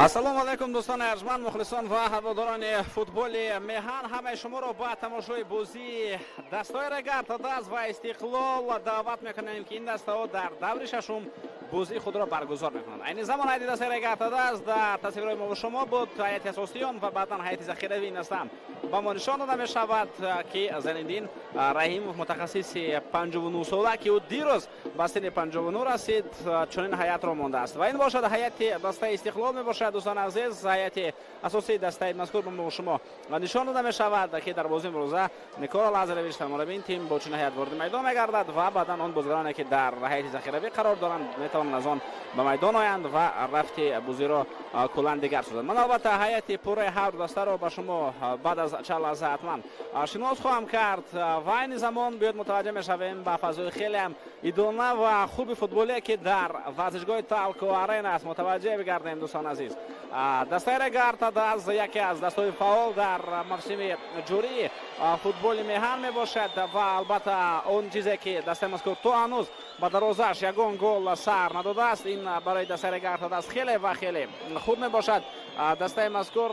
Ассалому алайкум, дӯстони арҷманд, мухлисон ва ҳаводорони футболи меҳан. Ҳамаи шуморо ба тамошои бозии дастаҳои Регар ТадАЗ ва Истиқлол даъват мекунем, ки ин дастаҳо дар даври шашум бозии худро баргузор мекунанд. Айни замон ҳайати дастаи Регар ТадАЗ дар тасвирҳои мо шумо буд. Ҳайати асосии он ва баъдан ҳайати захиравии ин даста ба мо нишон дода мешавад, ки Зайниддин Раҳимов, мутахассиси 59 сола, ки ӯ дирӯз ба синни 59 расид, чунин ҳайатро мондааст. Ва ин бошад ҳайати дастаи Истиқлол мебошад. Дӯстони азиз, ҳайати асосии дастаи мазкур ба мо шумо нишон дода мешавад, ки дар бозии имрӯза Никола Лазаревич, сармураббии ин тим, бо чунин ҳайат вориди майдон мегардад ва баъдан он бозигароне, ки дар ҳайати захиравӣ қарор доранд, метавонанд аз он ба майдон оянд ва рафти бозиро куллан дигар созанд. Ман албатта ҳайати пурраи ҳар дастаро ба шумо баъд аз чанд лаҳза ҳатман шинос хоҳам кард. Ва айни замон биёед мутаваҷҷеҳ мешавем ба фазои хелеам идона ва хуби футболие, ки дар варзишгоҳи Талко Арена аст. Мутаваҷҷеҳ бигардем, дӯстони азиз. Дастаи Регар ТадАЗ яке аз дастаҳои фаъол дар мавсими ҷурии футболи меҳан мебошад ва албатта он чизе, ки дастаи мазкур то ҳанӯз ба дарвозааш ягон гол сар надодааст, ин барои дастаи Регар ТадАЗ хеле ва хеле хуб мебошад. Дастаи мазкур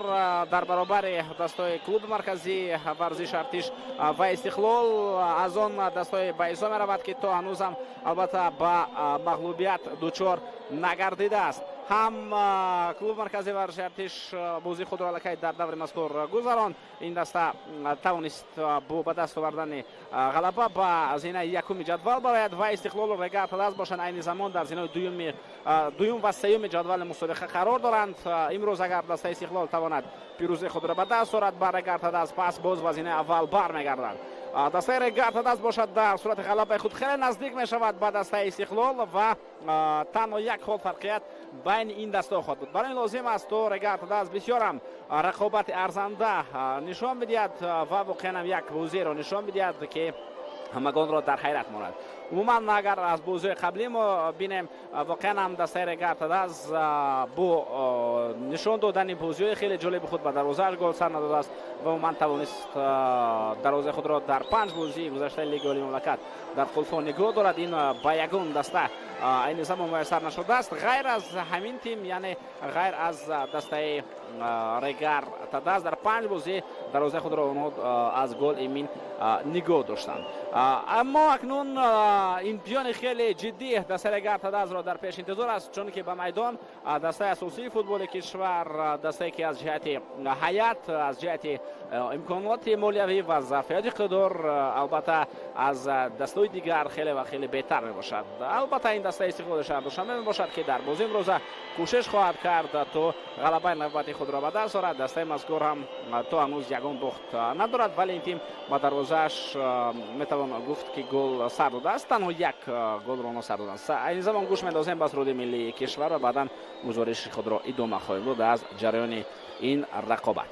дар баробари дастаи клуби марказии варзиши Артиш ва Истиқлол аз он дастаи ба ҳисоб меравад, ки то ҳанӯзам албатта ба мағлубият дучор нагардидааст. Ҳам клуби марказии варзиши Артиш бозии худро аллакай дар даври мазкур гузаронд. Ин даста тавонист бо ба даст овардани ғалаба ба зинаи якуми ҷадвал барояд ва Истиқлолу Регар ТадАЗ бошанд, айни замон дар зинаи дуюм ва сеюми ҷадвали мусобиқа қарор доранд. Имрӯз агар дастаи Истиқлол тавонад пирӯзии худро ба даст орад ба Регар ТадАЗ, пас боз ба зинаи аввал бармегардад. Дастаи Регар ТадАЗ бошад, дар сурати ғалабаи худ хеле наздик мешавад ба дастаи Истиқлол ва танҳо як хол фарқият байни ин дастаҳо хоҳад буд. Барои ин лозим аст, то Регар ТадАЗ бисёрам рақобати арзанда нишон бидиҳад ва воқеан ҳам як бозиро нишон бидиҳад, ки ҳамагонро дар ҳайрат монад. Умуман агар аз бозиҳои қаблӣ мо бинем, воқеан ҳам дастаи Регар ТадАЗ бо нишон додани бозиҳои хеле ҷолиби худ ба дарвозааш гол сар надодааст ва умуман тавонист дарвозаи худро дар 5 бозии гузаштаи Лигаи Олии мамлакат дар қулфҳо нигоҳ дорад. Ин ба ягон даста айни замон муяссар нашудааст, ғайр аз ҳамин тим, яъне ғайр аз дастаи Регар ТадАЗ дар 5 бозӣ дарвозаи худро онҳо аз гол эмин нигоҳ доштанд. Аммо акнун имтиҳони хеле ҷиддӣ дастаи Регар ТадАЗро дар пеш интизор аст, чунки ба майдон дастаи асосии футболи кишвар, дастае ки аз ҷиҳати ҳаят, аз ҷиҳати имконоти молиявӣ ва зарфияти иқтидор албатта аз дастаҳои дигар хеле ва хеле беҳтар мебошад. Албатта ин дастаи Истиқлоли шаҳри Душанбе мебошад, ки дар бозии имрӯза кӯшиш хоҳад кард, то ғалабаи навбати худро ба даст орад. Дастаи мазкур ҳам то ҳанӯз ягон бохт надорад, вале ин тим ба дарвозааш метавон гуфт, ки гол сар додааст. Танҳо як голро онҳо сар доданд. Айни замон гӯш мендозем ба суруди миллии кишвар ва баъдан гузориши худро идома хоҳем дод аз ҷараёни ин рақобат.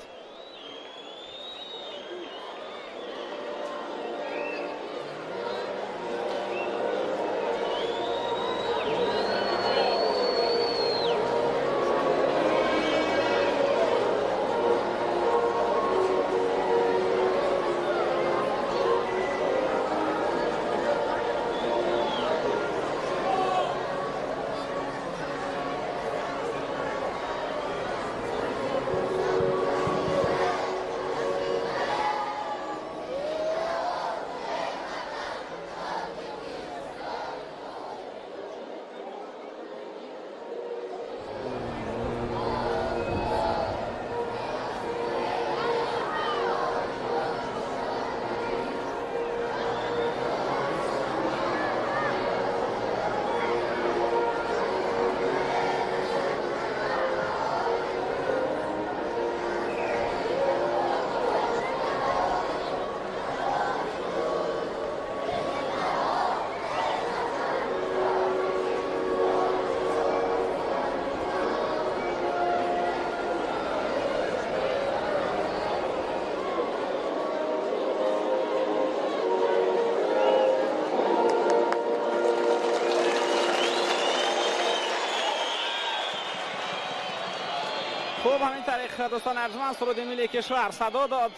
Хуб, ҳамин тариқ, дӯстони арҷманд, суруди миллии кишвар садо дод.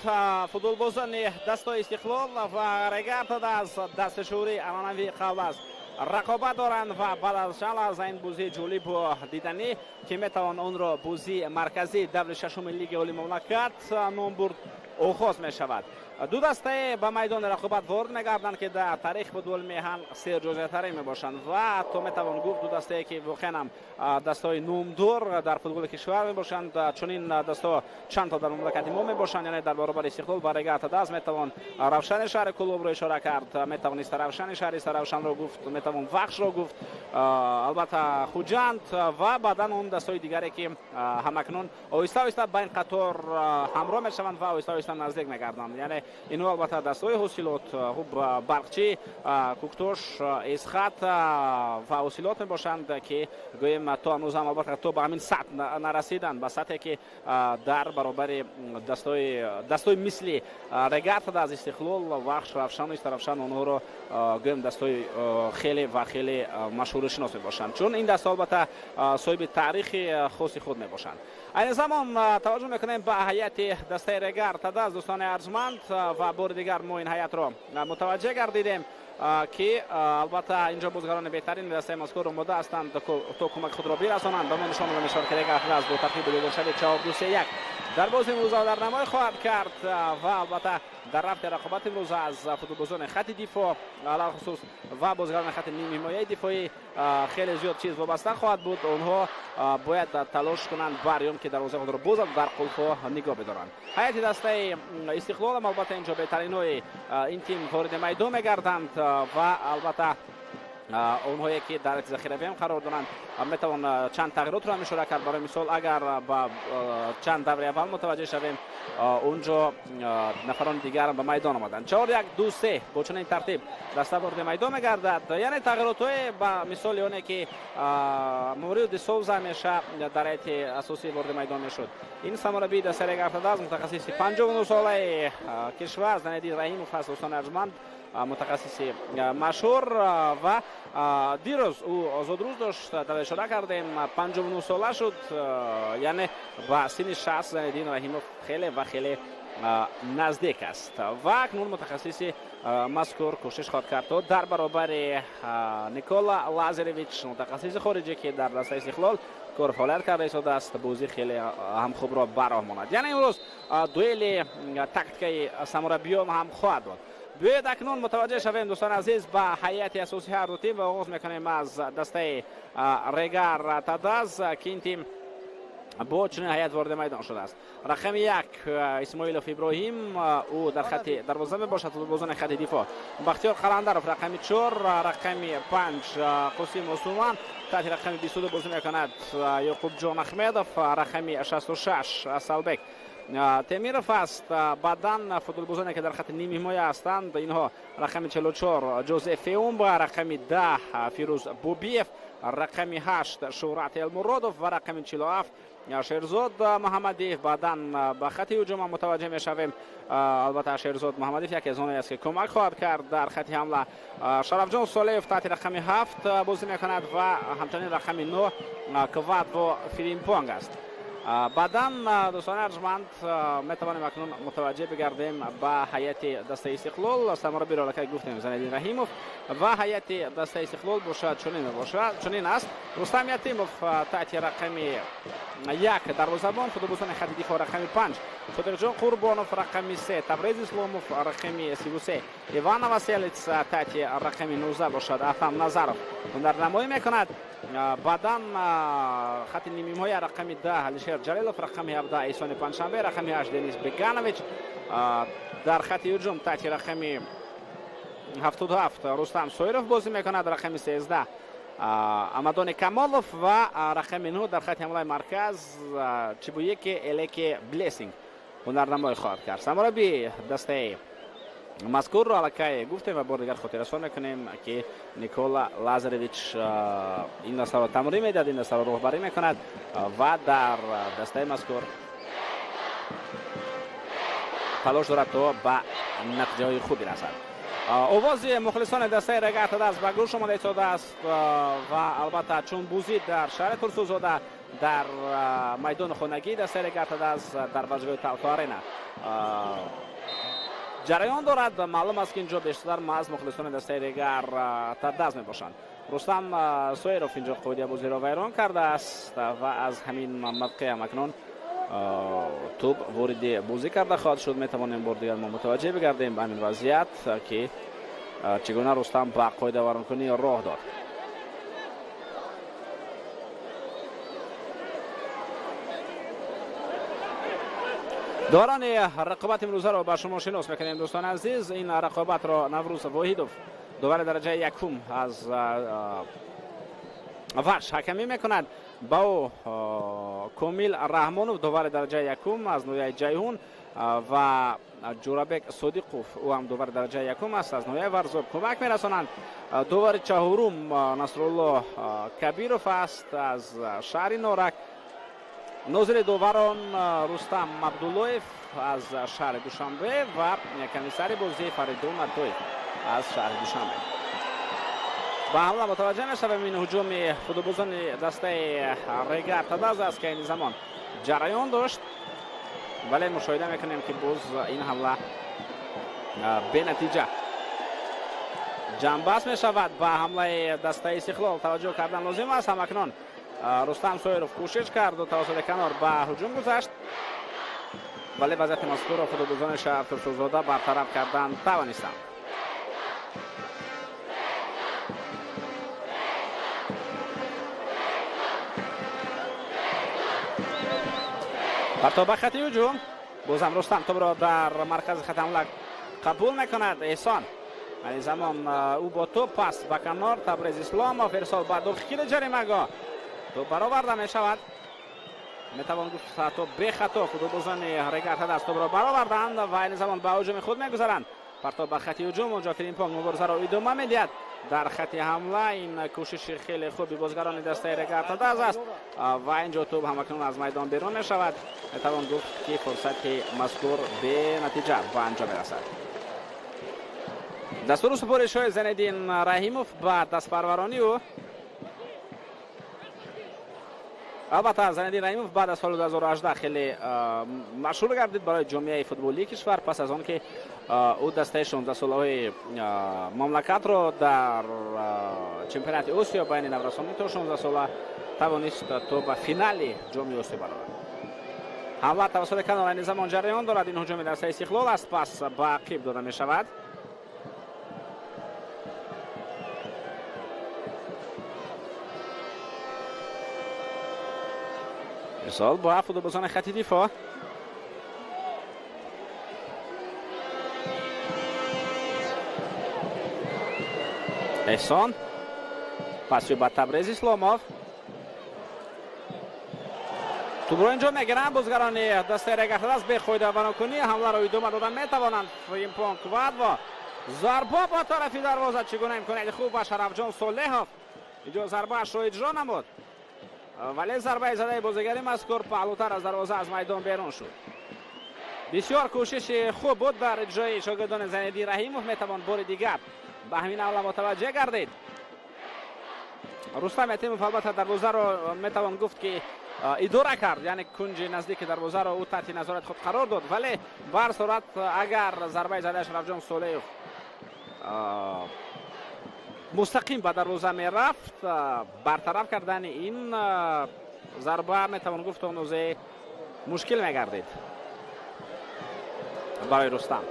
Футболбозони дастаи Истиқлол ва Регар ТадАЗ дасти шӯрии анъанавии қавл аст рақобат доранд ва баъд аз чанд лаҳза ин бозии ҷолибу диданӣ, ки метавон онро бозии марказии даври шашуми Лигаи Олии мамлакат ном бурд, оғоз мешавад. Ду дастае ба майдони рақобат ворид мегарданд, ки дар таърихи футболи меҳан серҷоизатарин мебошанд ва ҳатто метавон гуфт, ду дастае, ки воқеан ҳам дастаҳои номдор дар футболи кишвар мебошанд. Чунин дастаҳо чанд то дар мамлакати мо мебошанд, яъне дар баробари Истиқлол ва Регар ТадАЗ метавон Равшани шаҳри Кӯлобро ишора кард, метавон Истаравшани шаҳри Истаравшанро гуфт, метавон Вахшро гуфт, албатта Хуҷанд ва баъдан он дастаҳои дигаре, ки ҳамакнун оҳиста оҳиста ба ин қатор ҳамроҳ мешаванд ва оҳиста оҳиста наздик мегарданд. Яъне инҳо албатта дастаҳои Ҳосилот, хуб, Барқчӣ, Кӯктош, Эсхат ва Ҳосилот мебошанд, ки гӯем то ҳанӯз ҳам албатта то ба ҳамин сатҳ нарасиданд, ба сатҳе, ки дар баробари дастаҳои мисли Регар ТадАЗ, Истиқлол, Вахш, Равшану Истаравшан онҳоро гӯем дастаҳои хеле ва хеле машҳуру шинос мебошанд, чун ин дастаҳо албатта соҳиби таърихи хоси худ мебошанд. Айни замон таваҷҷӯҳ мекунем ба ҳайати дастаи Регар ТадАЗ, дӯстони арҷманд, ва бори дигар мо ин ҳайатро мутаваҷҷеҳ гардидем, ки албатта инҷо бозигарони беҳтарини дастаи мазкур омода ҳастанд, то кӯмаки худро бирасонанд. Ба мо нишон дода мешавад, ки Регар ТадАЗ бо тартиби лидершави 4-2-3-1 дар бози имрӯза ҳунарнамоӣ хоҳад кард ва албатта дар рафти рақобат имрӯза аз футболбозони хати дифоъ алалхусус ва бозигарони хати нимҳимояи дифоӣ хеле зиёд чиз вобаста хоҳад буд. Онҳо бояд талош кунанд бар он ки дарвозаи худро бозам дар қулфҳо нигоҳ бидоранд. Ҳайати дастаи Истиқлолам албатта инҷо беҳтаринҳои ин тим вориди майдон мегарданд ва албатта онҳое, ки дар захиравиам қарор доранд, метавон чанд тағйиротро ҳам ишора кард. Барои мисол, агар ба чанд даври аввал мутаваҷҷеҳ шавем, унҷо нафарони дигар ба майдон омаданд. 4-1-2-3, бо чунин тартиб даста вориди майдон мегардад. Яъне тағйиротҳое ба мисоли оне, ки Мурио де Соуза ҳамеша дар ҳайати асосӣ вориди майдон мешуд. Ин сармураббии дастаи Регар ТадАЗ, мутахассиси 59-солаи кишвар Зайниддин Раҳимов аст, дӯстони арҷманд, мутахассиси машҳур, ва дирӯз ӯ озодрӯз дошт, дар ишора кардем, 59 сола шуд, яъне ба синни 60 Зайниддин Раҳимов хеле ва хеле наздик аст. Ва акнун мутахассиси мазкур кӯшиш хоҳад кард, то дар баробари Никола Лазаревич, мутахассиси хориҷӣ, ки дар дастаи Истиқлол кор фаъолият карда истодааст, бозӣ хеле ҳам хубро ба роҳ монад. Яъне имрӯз дуэли тактикаи самураббиён ҳам хоҳад буд. Биёед, акнун мутаваҷҷеҳ шавем, дӯстони азиз, ба ҳайати асосии ҳар ду тим ва оғоз мекунем аз дастаи Регар ТадАЗ, ки ин тим бо чунин ҳайат вориди майдон шудааст. Рақами 1 Исмоилов Иброҳим, ӯ дар хати дарвоза мебошад. Футболбозони хати дифоъ: Бахтиёр Қаландаров рақами 4, рақами 5 Қосим Усуман, таҳти рақами 22 бозӣ мекунад Ёқубҷон Ахмедов, рақами 66 Асалбек Темиров аст. Баъдан футболбозоне, ки дар хати нимҳимоя ҳастанд, инҳо: рақами 44 Ҷозеф Феумба, рақами 10 Фирӯз Бубиев, рақами 8 Шӯҳрат Элмуродов ва рақами 47 Шерзод Муҳаммадиев. Баъдан ба хати ҳуҷума мутаваҷҷеҳ мешавем. Албатта, Шерзод Муҳаммадиев яке аз оное аст, ки кӯмак хоҳад кард дар хати ҳамла. Шарафҷон Солеев таҳти рақами 7 бозӣ мекунад ва ҳамчунин рақами 9 Квадво Филимпонг аст. Баъдан, дӯстони арҷманд, метавонем акнун мутаваҷҷеҳ бигардем ба ҳайати дастаи Истиқлол. Сармураббиро аллакай гуфтем, Зайниддин Раҳимов, ва ҳайати дастаи Истиқлол бошад чунин аст: Рустам Ятимов таҳти рақами 1 дарвозабон, футболбозони хати дифоъ: рақами 5 Содиқҷон Қурбонов, рақами 3 Табрез Исломов, рақами 33 Иван Васелиц, таҳти рақами 19 бошад Афам Назаров ҳунарнамоӣ мекунад. Баъдан хати нимҳимоя: рақами 10 Алишер Ҷалилов, рақами 17 Эҳсони Панҷшанбе, рақами 8 Денис Беганович. Дар хати ҳуҷум таҳти рақами 77 Рустам Соиров бозӣ мекунад, рақами 13 Амадони Камолов ва рақами 9 дар хати ҳамлаи марказ Чибуеке Элеке Блессинг ҳунарнамоӣ хоҳад кард. Сармураббии дастаи мазкурро аллакай гуфтем ва бори дигар хотиррасон мекунем, ки Никола Лазаревич ин дастаро тамрин медиҳад, ин дастаро роҳбарӣ мекунад ва дар дастаи мазкур талош дорад, то ба натиҷаҳои хуб бирасад. Овози мухлисони дастаи Регар ТадАЗ ба гӯш омода истодааст ва албатта, чун бозӣ дар шаҳри Турсунзода, дар майдони хонагии дастаи Регар ТадАЗ, дар варзишгоҳи Талко Арена ҷараён дорад, маълум аст, ки инҷо бештар маҳз мухлисони дастаи Регар ТадАЗ мебошанд. Рустам Соиров инҷо қоидаи бозиро вайрон кардааст ва аз ҳамин мавқеъ ҳам тӯб вориди бозӣ карда хоҳад шуд. Метавонем бор дигар мо мутаваҷҷеҳ бигардем ба ҳамин вазъият, ки чӣ гуна Рустам ба қоидавайронкунӣ роҳ дод. Доварони рақобат имрӯзаро ба шумо шинос мекунем, дӯстони азиз. Ин рақобатро Наврӯз Воҳидов, довари дараҷаи якум аз Вахш ҳакамӣ мекунад. Ба ӯ Комил Раҳмонов, довари дараҷаи якум аз ноҳияи Ҷайҳун, ва Ҷӯрабек Содиқов, ӯ ҳам довари дараҷаи якум аст аз ноҳияи Варзоб, кӯмак мерасонанд. Довари чаҳорум Насрулло Кабиров аст аз шаҳри Норак. Нозири доварон Рустам Абдуллоев аз шаҳри Душанбе ва комиссари бозӣ Фаридун Атоев аз шаҳри Душанбе. Ба ҳамла мутаваҷҷеҳ мешавем. Ин ҳуҷуми футболбозони дастаи Регар Тадаз аст, ки айни замон ҷараён дошт, вале мушоҳида мекунем, ки боз ин ҳамла бенатиҷа ҷамъбаст мешавад. Ба ҳамлаи дастаи Истиқлол таваҷҷӯҳ кардан лозим аст. Ҳамакнун Рустам Соиров кӯшиш карду тавассути канор ба ҳуҷум гузашт, вале вазъияти мазкурро футболбозони шаҳр Турсунзода бартараф кардан тавонистанд. Партоб ба хати ҳуҷум. Бозам Рустам тӯбро дар маркази хати ҳамла қабул мекунад. Эҳсон айни замон ӯ бо тӯб пас ба канор. Табрез Исломов ирсол ба дохили ҷаримагоҳ, тӯб бароварда мешавад. Метавон гуфт ҳатто бехато футболбозони Регар Тадаз тӯбро бароварданд ва айни замон ба ҳуҷуми худ мегузаранд. Партоб ба хати ҳуҷум. Онҷо Филимпонг муборизаро идома медиҳад дар хати ҳамла. Ин кӯшиши хеле хуби бозигарони дастаи Регар Тадаз аст ва инҷо тӯб ҳамакнун аз майдон берун мешавад. Метавон гуфт, ки фурсати мазкур бенатиҷа ба анҷом мерасад. Дастуру супоришҳои Зайниддин Раҳимов ба дастпарваронӣ ӯ. Албатта, Зайниддин Раҳимов баъд аз соли 2018 хеле машҳур гардид барои ҷомеаи футболии кишвар, пас аз он ки ӯ дастаи 16-солаҳои мамлакатро дар чемпионати Осиё байни наврасони то 16 сола тавонист то ба финали ҷоми Осиё барорад. Ҳамла тавассути канор айни замон ҷараён дорад. Ин ҳуҷуми дастаи Истиқлол аст, пас ба ақиб дода мешавад. Ирсол ба футболбозони хати дифоъ. Эҳсон паси ба Табрез Исломов. Тӯбро инҷо мегиранд бозигарони дастаи Регар Тадаз. Беқоидавайронкунӣ ҳамларо идома дода метавонанд. Фримпонг Квадво, зарба ба тарафи дарвоза. Чӣ гуна имконияти хуб ба Шарафҷон Солеҳов инҷо зарбаашро иҷро намуд, вале зарбаи задаи бозигари мазкур паҳлӯтар аз дарвоза аз майдон берун шуд. Бисёр кӯшиши хуб буд дар иҷрои шогирдони Зайниддин Раҳимов. Метавон бори дигар ба ҳамин ҳамла мутаваҷҷеҳ гардид. Рустам Ятимов албатта дарвозаро метавон гуфт, ки идора кард, яъне кунҷи наздики дарвозаро ӯ таҳти назорати худ қарор дод, вале ба ҳар сурат агар зарбаи задаи Шарафҷон Солеев мустақим ба дарвоза мерафт, бартараф кардани ин зарба метавон гуфт то андозе мушкил мегардид барои Рустам.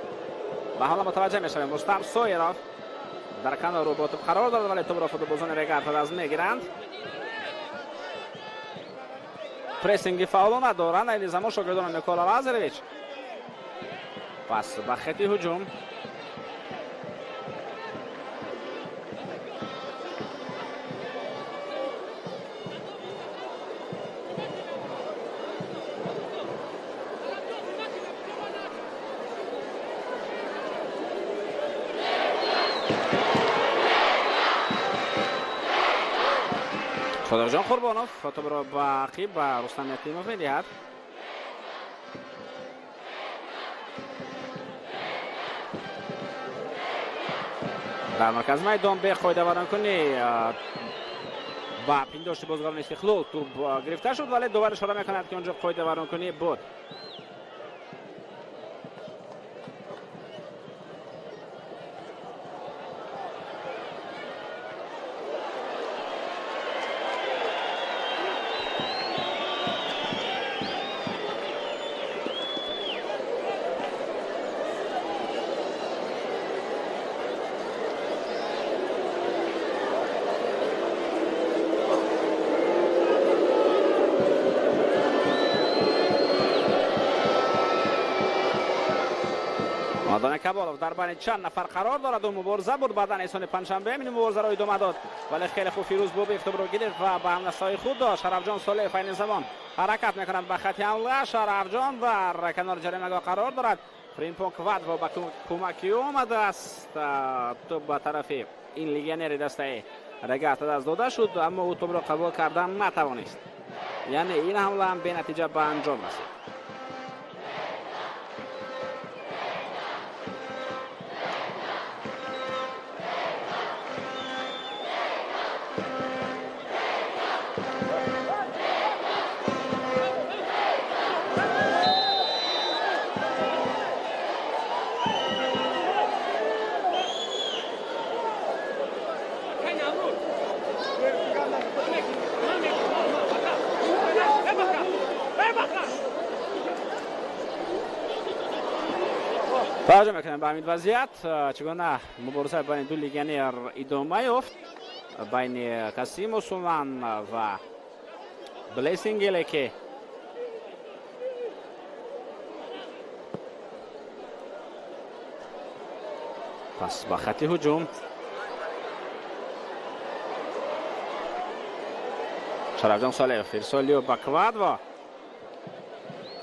Ба ҳамла мутаваҷҷеҳ мешавем. Рустам Соиров дар канору бо тӯб қарор дорад, вале тӯбро футболбозони Регар Тадаз мегиранд. Прессинги фаъолона доранд айни замон шогирдони Никола Лазаревич. Пас ба хати ҳуҷум. Содиқҷон Қурбонов тӯбро ба ақиб ба Рустам Ятимов медиҳад. Дар маркази майдон беқоидавайронкунӣ, ба пиндошти бозигарони Истиқлол тӯб гирифта шуд, вале довар ишора мекунад, ки онҷо қоидавайронкунӣ буд. Мадон Каболов дар байни чанд нафар қарор дорад ва мубориза бурд. Баъдан Эҳсони Панҷшанбе ин муборизаро идома дод, вале хеле хуб Фирӯз Бобиев тӯбро гирифт ва ба ҳамдастаҳои худ дод. Шарафҷон Солеев айни замон ҳаракат мекунад ба хати ҳамла. Шарафҷон дар канори ҷаримагоҳ қарор дорад. Фримпон Квадво ба кӯмаки ӯ омадааст. Тӯб ба тарафи ин легионери дастаи Регар ТадАЗ дода шуд, аммо ӯ тӯбро қабул кардан натавонист. Яъне ин ҳамла ҳам бенатиҷа ба анҷом расид. таваҷҷӯҳ мекунем ба ҳамин вазъият, чӣ гуна мубориза байни ду легионер идома ёфт, байни Касим Усуман ва Блессингеле, ки пас ба хати ҳуҷум Шарафҷон Солеев ирсолиё ба Квадво,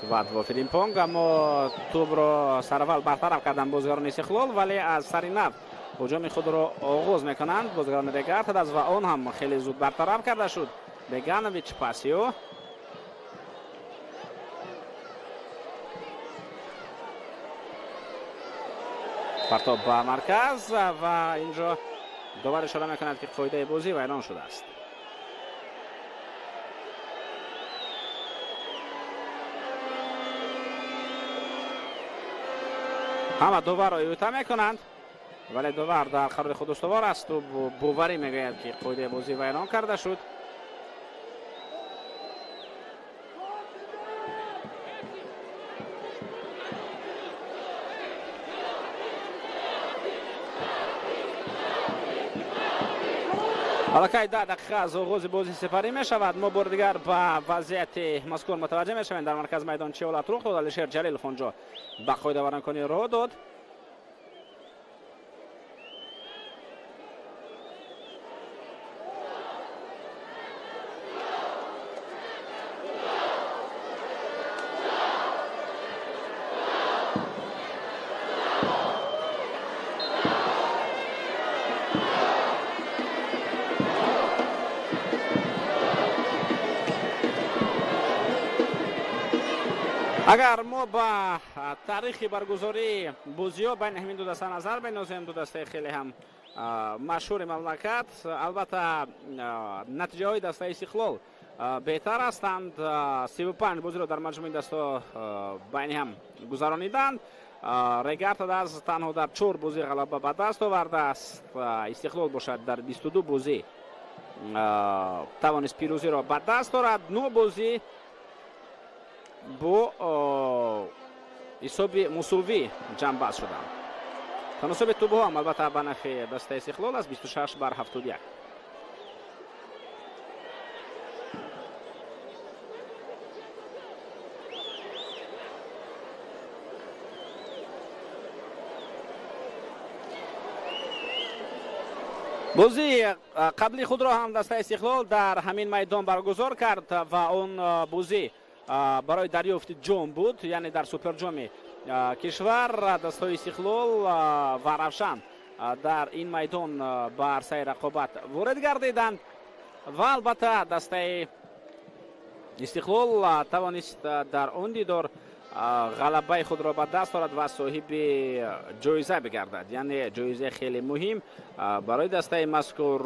Квадво Филимпонг, аммо тӯбро сараввал бартараф карданд бозигарони Истиқлол, вале аз сари нав ҳуҷуми худро оғоз мекунанд бозигарони Регар ТадАЗ ва он ҳам хеле зуд бартараф карда шуд. Беганович пасиё партоб ба марказ ва инҷо довар ишора мекунад, ки қоидаи бозӣ вайрон шудааст. Ҳама доварро иӯта мекунанд, вале довар дар қарори худ устувор аст. Ӯ боварӣ мегӯяд, ки қоидаи бозӣ вайрон карда шуд. Аллакай 10 дақиқа аз оғози бозӣ сипарӣ мешавад. Мо бори дигар ба вазъияти мазкур мутаваҷҷеҳ мешавем. Дар маркази майдон чӣ ҳолат рух дод? Алишер Ҷалилов онҷо ба қоидавайронкунӣ роҳ дод. Агар мо ба таърихи баргузории бозиҳо байни ҳамин ду даста назар бинозем, ду дастаи хеле ҳам машҳури мамлакат, албатта, натиҷаҳои дастаи Истиқлол беҳтар ҳастанд. 35 бозиро дар маҷмӯи дастаҳо байни ҳам гузарониданд. Регар ТадАЗ танҳо дар чор бозӣ ғалаба ба даст овардааст. Истиқлол бошад, дар 22 бозӣ тавонист пирӯзиро ба даст орад, нӯ бозӣ бо ҳисоби мусовӣ ҷамъбаст шуданд. Таносуби тӯбҳо ҳам, албатта, ба нафъи дастаи Истиқлол аст, 26 бар 71. Бозии қабли худро ҳам дастаи Истиқлол дар ҳамин майдон баргузор кард ва он бозӣ барои дарёфти ҷом буд, яъне дар суперҷоми кишвар дастаҳои Истиқлол ва Равшан дар ин майдон ба арсаи рақобат ворид гардиданд ва, албатта, дастаи Истиқлол тавонист дар он дидор ғалабаи худро ба даст орад ва соҳиби ҷоиза бигардад, яъне ҷоизаи хеле муҳим барои дастаи мазкур.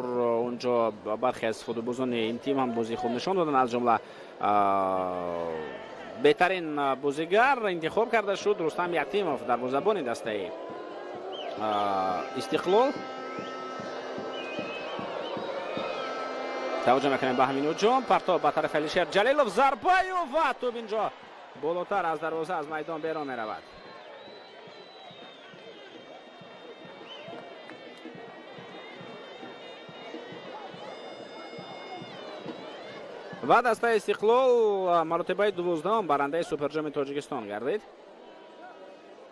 Онҷо бархе аз футболбозони ин тим ҳам бозии хуб нишон доданд, аз ҷумла беҳтарин бозигар интихоб карда шуд Рустам Ятимов, дарвозабони дастаи Истиқлол. Таваҷҷӯҳ мекунем ба ҳамин ҳуҷум. Партоб ба тарафи Алишер Ҷалилов, зарбаю ва тӯб инҷо болотар аз дарвоза аз майдон берун меравад. Ва дастаи Истиқлол маротибаи 12-ум барандаи суперҷоми Тоҷикистон гардид.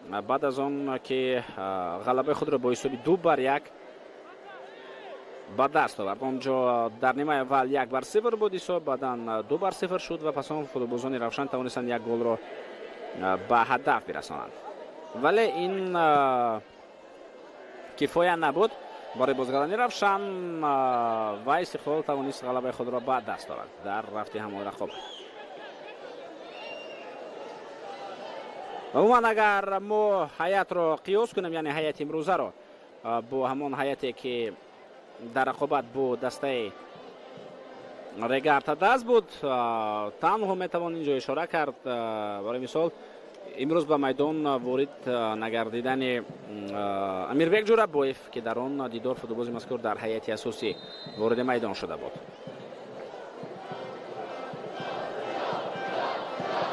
Баъд аз он ки ғалабаи худро бо ҳисоби 2-1 ба даст овард. Онҷо дар нимаи аввал 1-0 буд ҳисоб, баъдан 2-0 шуд ва пас он футболбозони Равшан тавонистанд як голро ба ҳадаф бирасонанд. Вале ин кифоя набуд барои бозигарони Равшан ва Истиқлол тавонист ғалабаи худро ба даст орад дар рафти ҳамон рақобат. Умуман агар мо ҳайатро қиёс кунем, яъне ҳайати имрӯзаро бо ҳамон ҳайате ки дар рақобат бо дастаи Регар-ТадАЗ буд, танҳо метавон инҷо ишора кард, барои мисол имрӯз ба майдон ворид нагардидани Амирбек Ҷӯрабоев, ки дар он дидор футболбози мазкур дар ҳайати асосӣ вориди майдон шуда буд.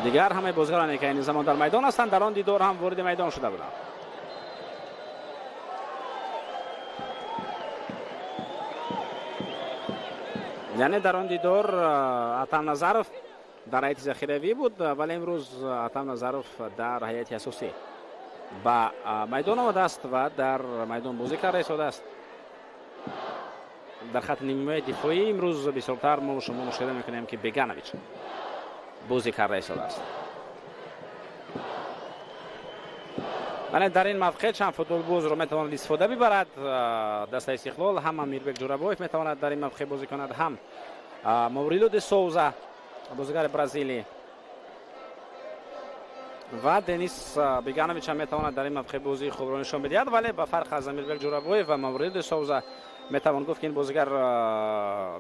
Дигар ҳамаи бозигароне ки айни замон дар майдон ҳастанд, дар он дидор ҳам вориди майдон шуда буданд. Яъне дар он дидор Атам Назаров дар ҳайати захиравӣ буд, вале имрӯз Атам Назаров дар ҳайати асосӣ ба майдон омадааст ва дар майдон бозӣ карда истодааст. Дар хати нимаи дифоӣ имрӯз бисёртар мо шумо мушоҳида мекунем, ки Беганович бозӣ карда истодааст. Вале дар ин мавқеъ чанд футболбозро метавонад истифода бибарад дастаи Истиқлол. Ҳам Амирбек Ҷӯрабоев метавонад дар ин мавқеъ бозӣ кунад, ҳам Маврило де Соуза, бозигари бразилӣ, ва Денис Беганович ҳам метавонад дар ин мавқеъ бозии хубро нишон бидиҳад. Вале ба фарқ аз Амирбек Ҷӯрабоев ва Маврило де Соуза метавон гуфт, ки ин бозигар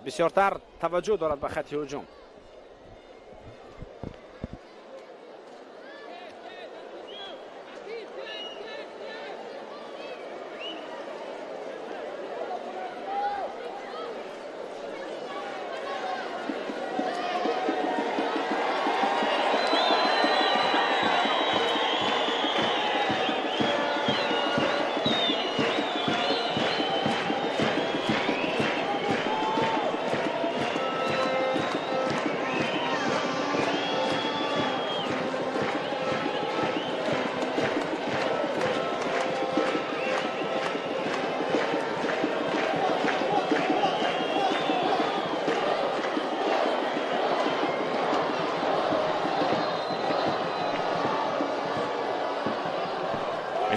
бисёртар таваҷҷӯҳ дорад ба хати ҳуҷум.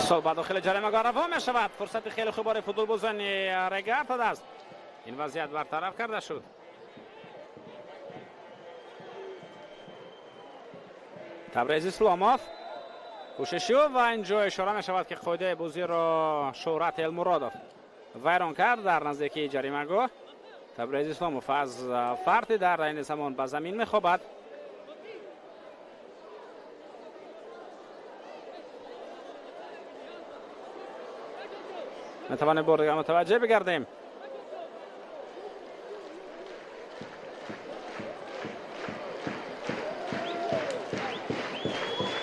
Сол ба дохили ҷаримагоҳ равон мешавад. Фурсати хеле хуб барои футболбозони Регар-ТадАЗ. Ин вазъият бартараф карда шуд. Табрез Исломов кӯшиши ӯ ва инҷо ишора мешавад, ки қоидаи бозиро Шӯҳрат Элмуродов вайрон кард дар наздикии ҷаримагоҳ. Табрез Исломов аз фарти дар айни замон ба замин мехобад. Метавонем бор дигар мутаваҷҷеҳ бигардем.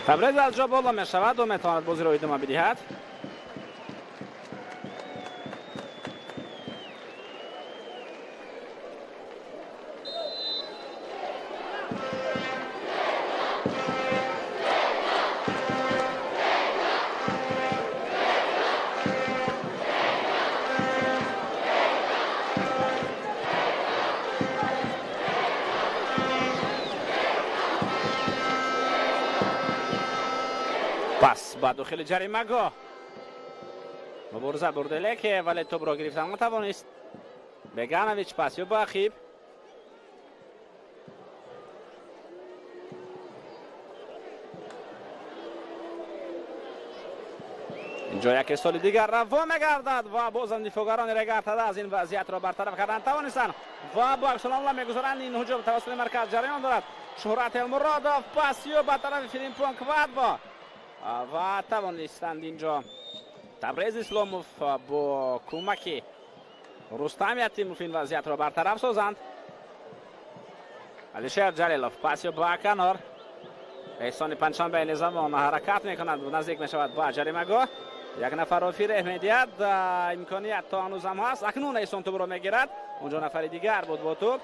Табрез аз ҷо боло мешавад ва метавонад бозиро идома бидиҳад. Пас ба дохили ҷаримагоҳ мубориза бурда, леке вале тӯбро гирифтан натавонист. Беганович пас ё ба ақиб. Инҷо як ирсоли дигар равон мегардад ва бозам дифоъгарони Регар-ТадАЗ ин вазъиятро бартараф кардан тавонистанд ва бо аксуламла мегузоранд. Ин ҳуҷум тавассути марказ ҷараён дорад. Шӯҳрат Элмуродов пас ё ба тарафи Филимпон Квадбо ва тавонистанд инҷо Табрез Исломов бо кӯмаки Рустам Ятимов ин вазъиятро бартараф созанд. Алишер Ҷалилов пас ё ба канор. Эҳсони Панҷшанбе айни замон ҳаракат мекунад, наздик мешавад ба ҷаримагоҳ. Як нафарро фиреҳ медиҳад, имконият то ҳанӯзам ҳаст. Акнун Эҳсон тӯбро мегирад. Онҷо нафари дигар буд бо тӯб.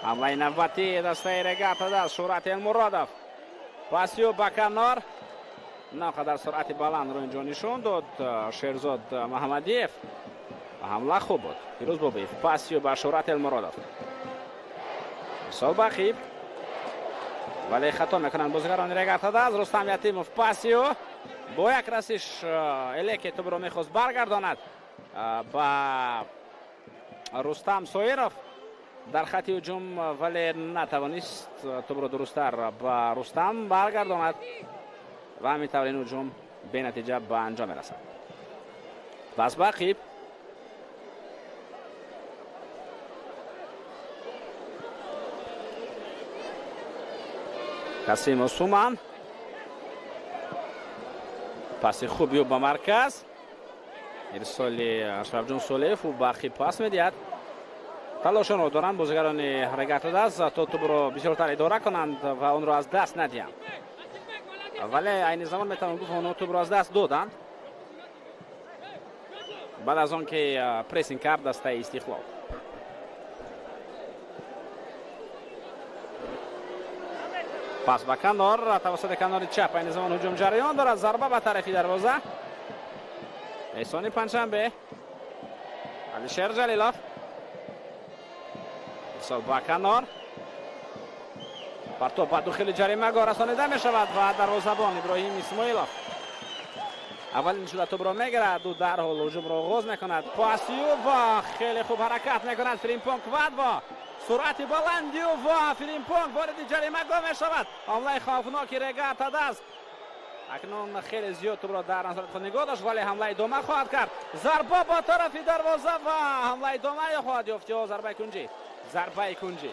Ҳамлаи навбатии дастаи Регар-ТадАЗ, Шӯҳрат Элмуродов. Пасио ба канор. На қадар суръати баландро инҷо нишон дод Шерзод Маҳамадиев. Ҳамла хуб буд. Фирӯз Бобоев. Пасио ба Шӯҳрат Элмуродов. Ирсол ба қиб. Вале хато мекунанд бозигарони Регар-ТадАЗ. Рустам Ятимов пасио бо як расиш Элеке тӯбро мехост баргардонад ба Рустам Соиров дар хати ҳуҷум, вале натавонист тӯбро дурусттар ба Рустам баргардонад ва ҳамин тавр ин ҳуҷум бенатиҷа ба анҷом мерасад. Пас ба қиб. Касим Усуман. Паси хуб ё ба марказ. Ирсоли Ашрафҷон Солеев ӯ ба қиб пас медиҳад. Талошонро доранд бозигарони Регар-ТадАЗ то тӯбро бисёртар идора кунанд ва онро аз даст надиҳанд. Вале айни замон метавон гуфт онҳо тӯбро аз даст доданд баъд аз он ки прессинг кард дастаи Истиқлол. Пас ба канор, тавассути канори чап айни замон ҳуҷум ҷараён дорад. Зарба ба тарафи дарвоза. Эҳсони Панҷшанбе. Алишер Ҷалилов. Ирсол ба канор. Партоб ба дохили ҷаримагоҳ расонида мешавад ва дарвозабон Иброҳим Исмоилов аввалин шуда тӯбро мегирад. Ӯ дарҳол ҳуҷумро оғоз мекунад. Пасию ва хеле хуб ҳаракат мекунад Фримпонг Квадво. Суръати баландию ва Фримпонг вориди ҷаримагоҳ мешавад. Ҳамлаи хавфноки Регар-ТадАЗ. Акнун хеле зиёд тӯбро дар назорати худ нигоҳ дошт, вале ҳамла идома хоҳад кард. Зарба ба тарафи дарвоза ва ҳамла идома хоҳад ёфт. Ё зарбаи кунҷӣ. Зарбаи кунҷӣ.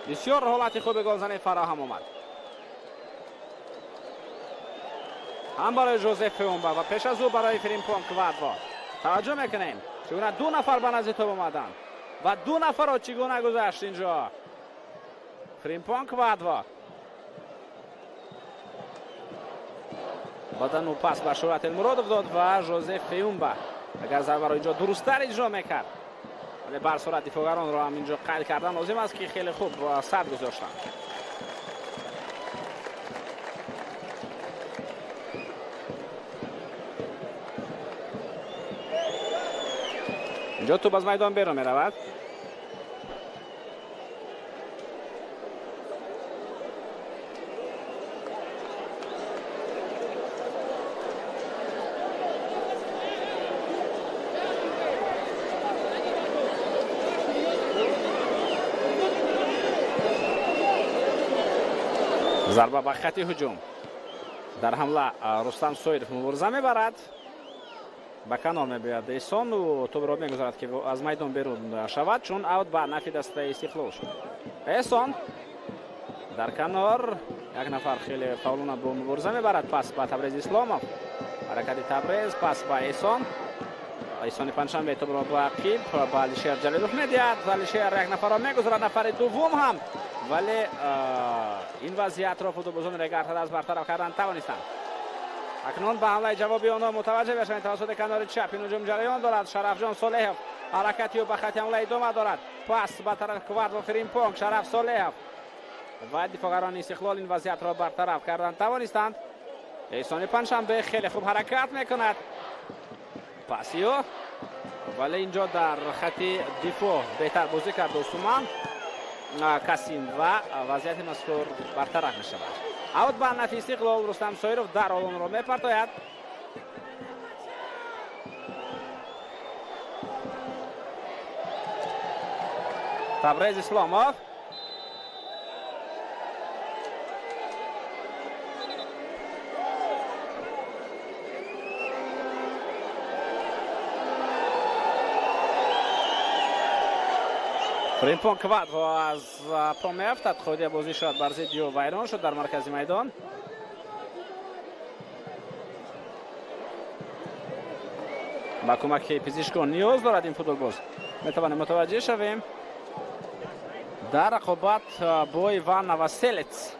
Бисёр ҳолати хуби голзанӣ фароҳам омад. Ҳам барои Жозеф Феумба ва пеш аз ӯ барои Фримпонг Квадво. Таваҷҷӯҳ мекунем, чӣ гуна ду нафар ба назди тӯб омаданд ва ду нафарро чӣ гуна гузашт инҷо Фримпонг Квадво. Баъдан ӯ пас ба Шӯҳрат Элмуродов дод ва Жозеф Феумба агар зарбаро инҷо дурусттар иҷро мекард, вале бар сурат дифоъгаронро ҳам инҷо қайд кардан лозим аст, ки хеле хуб сад гузоштанд. Инҷо тӯб аз майдон берун меравад. Зарба ба хати ҳуҷум. Дар ҳамла Рустам Соиров мубориза мебарад. Ба канор мебиёяд Эҳсон, ӯ тӯбро мегузарад, ки аз майдон берун шавад, чун аут ба нафи дастаи Истиқлол шуд. Эҳсон дар канор як нафар хеле фаъолона бо мубориза мебарад. Пас ба Табрез Исломов. Ҳаракати Табрез, пас ба Эҳсон. Эҳсони Панҷшанбе тӯбро ба қиб ба Алишер Ҷалилов медиҳад. Алишер як нафарро мегузарад, нафари дуввум ҳам, вале ин вазъиятро футболбозони Регар-ТадАЗ бартараф кардан тавонистанд. Акнун ба ҳамлаи ҷавоби онҳо мутаваҷҷеҳ мешавем. Тавассути канори чап ин ҳуҷум ҷараён дорад. Шарафҷон Солеҳов ҳаракати ӯ ба хати ҳамла идома дорад. Пас ба тарафи Квадво Фримпонг. Шараф Солеҳов ва дифоъгарони Истиқлол ин вазъиятро бартараф кардан тавонистанд. Эҳсони Панҷшанбе хеле хуб ҳаракат мекунад. Пасио, вале инҷо дар хати дифоъ беҳтар бозӣ кард Усуман Касим ва вазъияти мазкур бартараф мешавад. Аут ба нафи Истиқлол. Рустам Соиров дарҳол онро мепартояд. Табрез Исломов. Фримпонг Квадво аз по меафтад. Қоидаи бозӣ шояд бар зидди ӯ вайрон шуд дар маркази майдон. Ба кӯмаки пизишкон ниёз дорад ин футболбоз. Метавонем мутаваҷҷеҳ шавем дар рақобат бо Иван Новоселец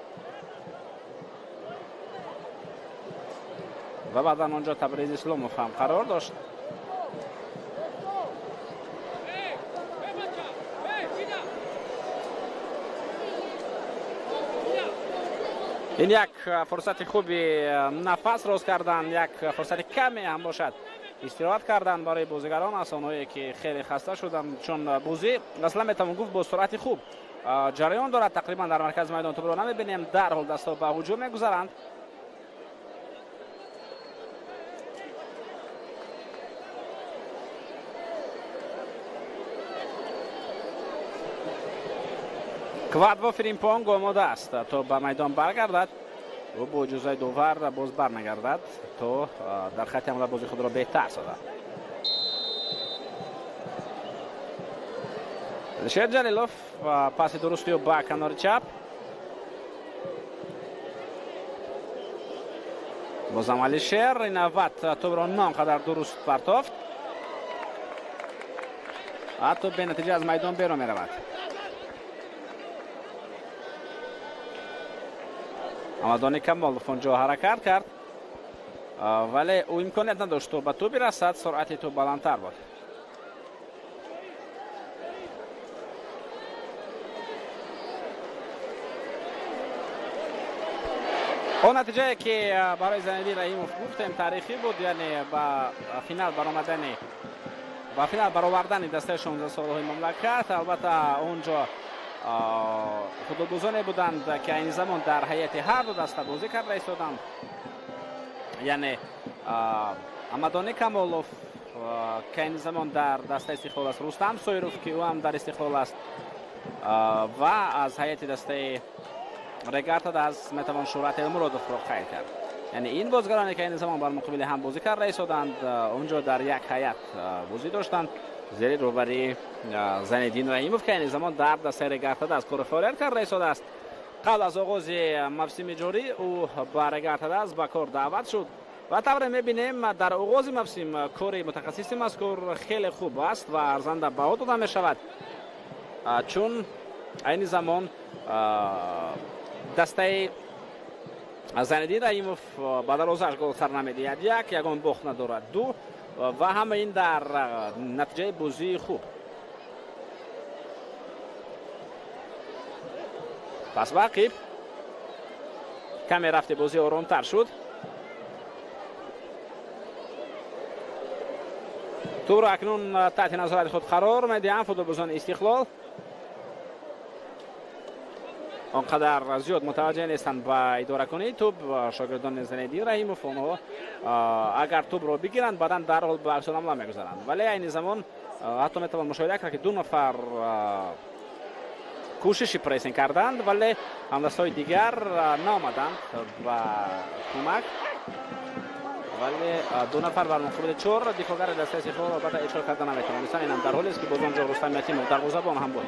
ва баъдан онҷо Табрез Исломов ҳам қарор дошт. Ин як фурсати хуби нафас роз кардан, як фурсати каме ҳам бошад истироҳат кардан барои бозигарон аст, онҳое ки хеле хаста шуданд, чун бозӣ аслан метавон гуфт бо суръати хуб ҷараён дорад. Тақрибан дар маркази майдон тӯбро намебинем, дарҳол дастҳо ба ҳуҷум мегузаранд. Квадво Фримпонг омода аст то ба майдон баргардад. Ӯ бо иҷозаи довар боз бармегардад то дар хатти ҳамла бози худро беҳтар созад. Алишер Ҷалилов паси дурусти ӯ ба канори чап. Бозам Алишер ин навбат тӯбро на он қадар дуруст партофт. Ҳатто бенатиҷа аз майдон берун меравад. Амадони Камолов онҷо ҳаракат кард, вале ӯ имконият надошт то ба тӯб бирасад, суръати тӯб баландтар буд. Он натиҷае ки барои Зайниддин Раҳимов гуфтем таърихӣ буд, яъне ба финал баромадани, ба финал баровардани дастаи 16 солаҳои мамлакат. Албатта онҷо футболбозоне буданд ки айни замон дар ҳайати ҳар ду даста бозӣ карда истоданд, яъне Амадони Камолов ки айни замон дар дастаи Истиқлол аст, Рустам Соиров ки ӯ ҳам дар Истиқлол аст ва аз ҳайати дастаи Регар-ТадАЗ метавон Шӯҳрат Элмуродовро қайд кард. Яъне ин бозигароне ки айни замон бар муқобили ҳам бозӣ карда истоданд, онҷо дар як ҳайат бозӣ доштанд зери роҳбарии Зайниддин Раҳимов ки айни замон дар дастаи Регар-ТадАЗ кори фаъолият карда истодааст. Қабл аз оғози мавсими ҷорӣ ӯ ба Регар-ТадАЗ ба кор даъват шуд ва тавре мебинем дар оғози мавсим кори мутахассиси мазкур хеле хуб аст ва арзанда баҳо дода мешавад, чун айни замон дастаи Зайниддин Раҳимов ба дарвозааш гол сар намедиҳад, як, ягон бохт надорад, ду, ва ҳама ин дар натиҷаи бозии хуб. Пас ба ақиб каме рафти бозӣ оромтар шуд. Тӯбро акнун таҳти назорати худ қарор медиҳанд футболбозони Истиқлол. Он қадар зиёд мутаваҷҷеҳ нестанд ба идоракунии тӯб шогирдони Зайниддин Раҳимов. Онҳо агар тӯбро бигиранд, баъдан дарҳол ба аксуламла мегузаранд, вале айни замон ҳатто метавон мушоҳида кард ки ду нафар кӯшиши прессинг карданд, вале ҳамдастҳои дигар наомаданд ба кӯмак. Вале ду нафар бар муқобили чор дифоъгари дастаи Истиқлол албатта ишғол карда наметавонистанд. Инам дар ҳолест ки боз онҷо Рустам Ятимов дарвозабон ҳам буд.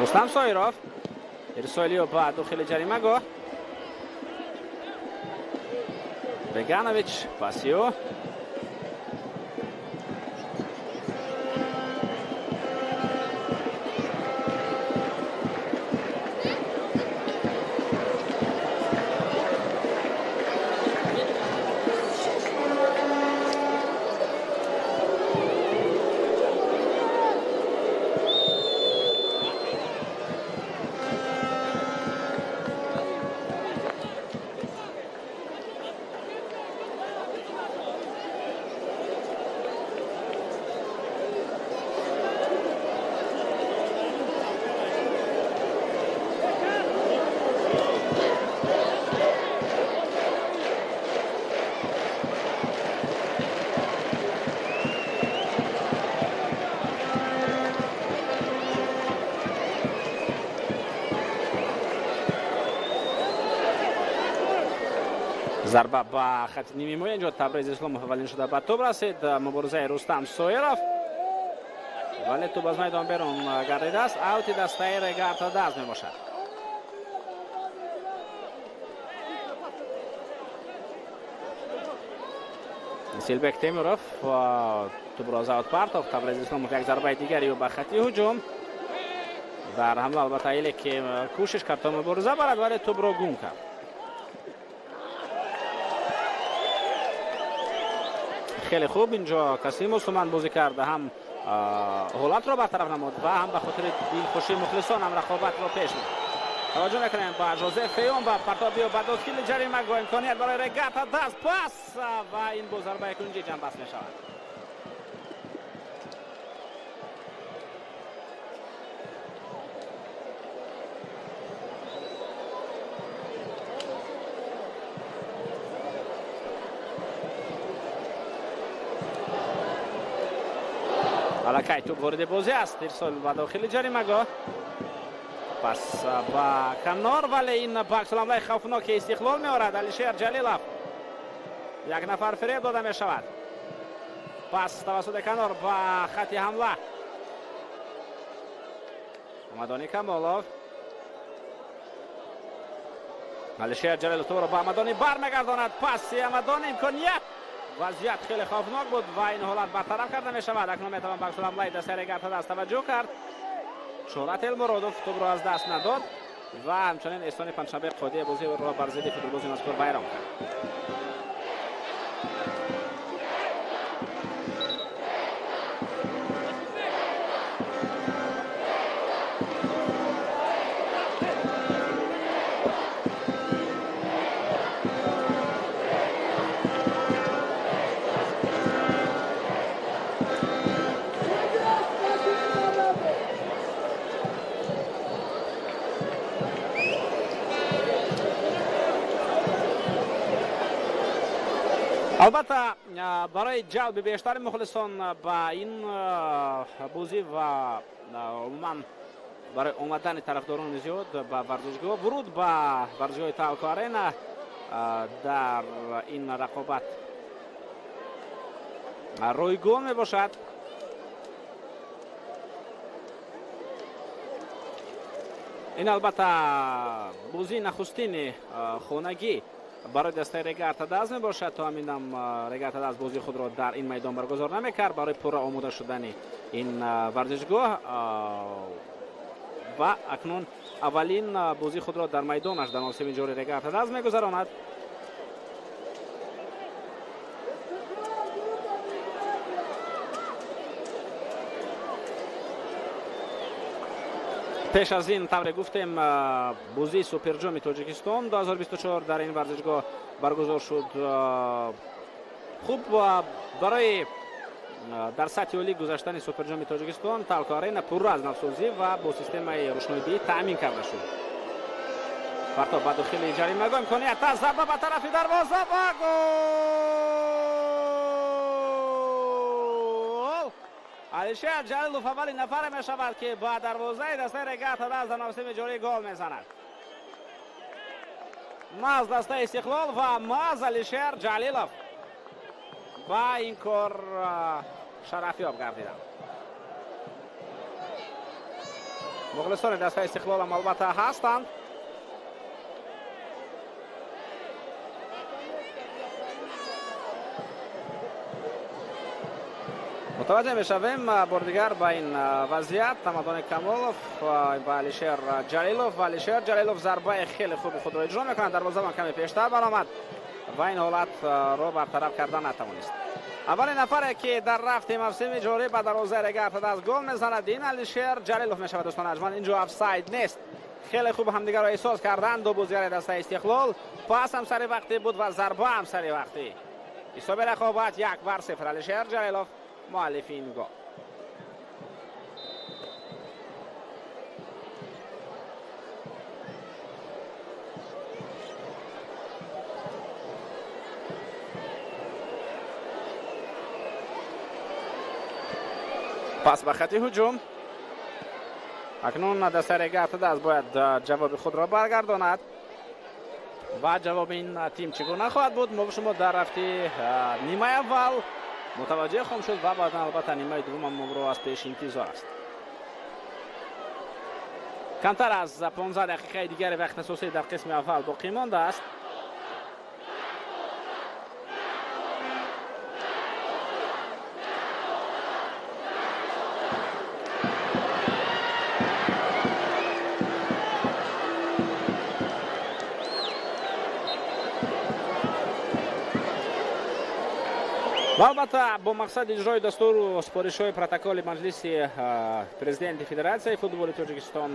Рустам Соиров ирсолиё ба дохили ҷаримагоҳ. Беганович пасиё. Зарба ба хати нимҳимоя. Инҷо Табрез Исломов аввалин шуда ба тӯб расид. Муборизаи Рустам Соиров, вале тӯб аз майдон берун гардидааст. Аути дастаи Регар-ТадАЗ мебошад. Силбек Темуров тӯбро аз аут партофт. Табрез Исломов як зарбаи дигари ӯ ба хати ҳуҷум. Дар ҳамла албатта иле ки кӯшиш кард то мубориза барад, вале тӯбро гум кард. Хеле хуб инҷо Касимов Суман бозӣ карда, ҳам ҳолатро бартараф намуд ва ҳам ба хотири дилхушии мухлисон ҳам рақобатро пеш бурд. Таваҷҷӯҳ мекунем ба Жозе Феон ба партоби ба дохили ҷаримагоҳ, имконият барои Регата даст пас ва ин бо зарбаи кунҷӣ ҷамъбаст мешавад. Аллакай тӯб вориди бозӣ аст, ирсол ба дохили ҷаримагоҳ, пас ба канор, вале ин ба аксуламлаи хавфноки Истиқлол меорад. Алишер Ҷалилов як нафар фиреб дода мешавад, пас тавассути канор ба хати ҳамла Амадони Камолов. Алишер Ҷалилов тӯбро ба Амадони бармегардонад, паси Амадони имконият, вазъият хеле хавфнок буд ва ин ҳолат бартараф карда мешавад. Акнун метавон ба аксуламлаи дастаи Регата даст таваҷҷӯҳ кард. Шӯҳрат Элмуродов тӯбро аз даст надод ва ҳамчунин Эҳсони Панҷшанбе қодии бозиро бар зидди футболбози мазкур вайрон кард. Албатта барои ҷалби бештари мухлисон ба ин бозӣ ва умуман барои омадани тарафдорони зиёд ба варзишгоҳ, вуруд ба варзишгоҳи Талко Арена дар ин рақобат ройгон мебошад. Ин албатта бозии нахустини хонагӣ барои дастаи Регата даст мебошад. То ҳаминам Регата даст бозии худро дар ин майдон баргузор намекард барои пурра омода шудани ин варзишгоҳ ва акнун аввалин бозии худро дар майдонаш дар мавсими ҷорӣ Регата даст мегузаронад. Пеш аз ин тавре гуфтем, бозии Суперҷоми Тоҷикистон 2024 дар ин варзишгоҳ баргузор шуд. Хуб, барои дар сатҳи олӣ гузаштани Суперҷоми Тоҷикистон Талко Арена пурра аз навсозӣ ва бо системаи рӯшноидиҳӣ таъмин карда шуд. Партоб ба дохили ҷаримагоҳ, имконият аст, зарба ба тарафи дарвоза ва гол! Алишер Ҷалилов аввалин нафаре мешавад, ки ба дарвозаи дастаи Регата даст дар мавсими ҷорӣ гол мезанад. Маз дастаи Истиқлол ва маз Алишер Ҷалилов ба ин кор шарафёб гардиданд. Мухлисони дастаи Истиқлолам албатта ҳастанд. Мутаваҷҷеҳ мешавем бори дигар ба ин вазъият. Тамадони Камолов ба Алишер Ҷалилов ва Алишер Ҷалилов зарбаи хеле хуби худро иҷро мекунад. Дарвозабон каме пештар баромад ва ин ҳолатро бартараф карда натавонист. Аввалин нафаре ки дар рафти мавсими ҷорӣ ба дарвозаи Регата даст гол мезанад, ин Алишер Ҷалилов мешавад. Дӯстони арҷманд, инҷо офсайд нест. Хеле хуб ҳамдигарро эҳсос карданд ду бозигари дастаи Истиқлол. Пас ҳам сари вақтӣ буд ва зарба ҳам сари вақтӣ. Ҳисоби рақобат 1-0. Алишер Ҷалилов муаллифи ин гол. Пас ба хати ҳуҷум. Акнун дастаи Регата даст бояд ҷавоби худро баргардонад ва ҷавоби ин тим чӣ гуна хоҳад буд, мо шумо дар рафти нимаи аввал мутаваҷҷеҳ хоҳем шуд ва баъдан албатта нимаи дуввум моро аз пеш интизор аст. Камтар аз 15 дақиқаи дигари вақти асосӣ дар қисми аввал боқӣ мондааст. Ва албатта бо мақсади иҷрои дастуру супоришҳои протоколи маҷлиси президенти Федератсияи футболи Тоҷикистон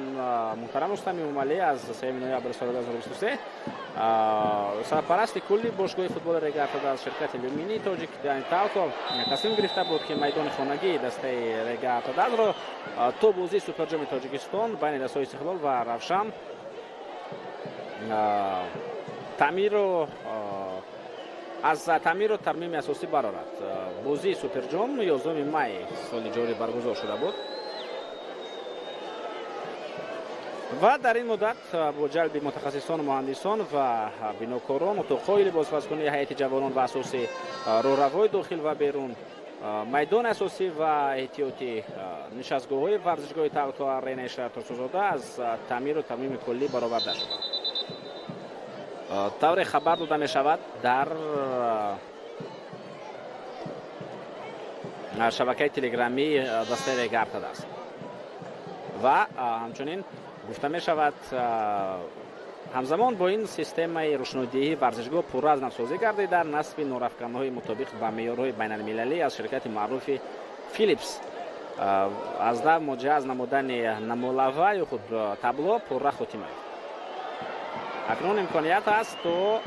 муҳтарам Рустам Эмомалӣ аз 3 ноябри соли 2023 сарпарасти кулли бошгоҳи футболи Регар-ТадАЗ аз ширкати алюминии тоҷик Талко тасмим гирифта буд, ки майдони хонагии дастаи Регар-ТадАЗро то бозии Суперҷоми Тоҷикистон байни дастаҳои Истиқлол ва Равшан таъмиру аз таъмиру тармими асосӣ барорад. Бозии Суперҷом 11 май соли ҷорӣ баргузор шуда буд ва дар ин муддат бо ҷалби мутахассисону муҳандисон ва бинокорон утоқҳои либосвазкунии ҳайати ҷавонон ва асосӣ, роҳравҳои дохил ва берун, майдони асосӣ ва эҳтиётӣ, нишастгоҳҳои варзишгоҳи Талко Аренаи шаҳри Турсунзода аз таъмиру тармими куллӣ бароварда шуданд. Тавре хабар дода мешавад дар шабакаи телеграммии дастаи Регар-ТадАЗ ва ҳамчунин гуфта мешавад, ҳамзамон бо ин системаи рӯшнодиҳии варзишгоҳ пурра аз навсозӣ гардида, насби нурафканҳои мутобиқ ба меъёрҳои байналмилалӣ аз ширкати маъруфи Филипс аз нав муҷаҳҳаз намудани намолава ё худ табло пурра хотима ёфт. Акнун имконият аст то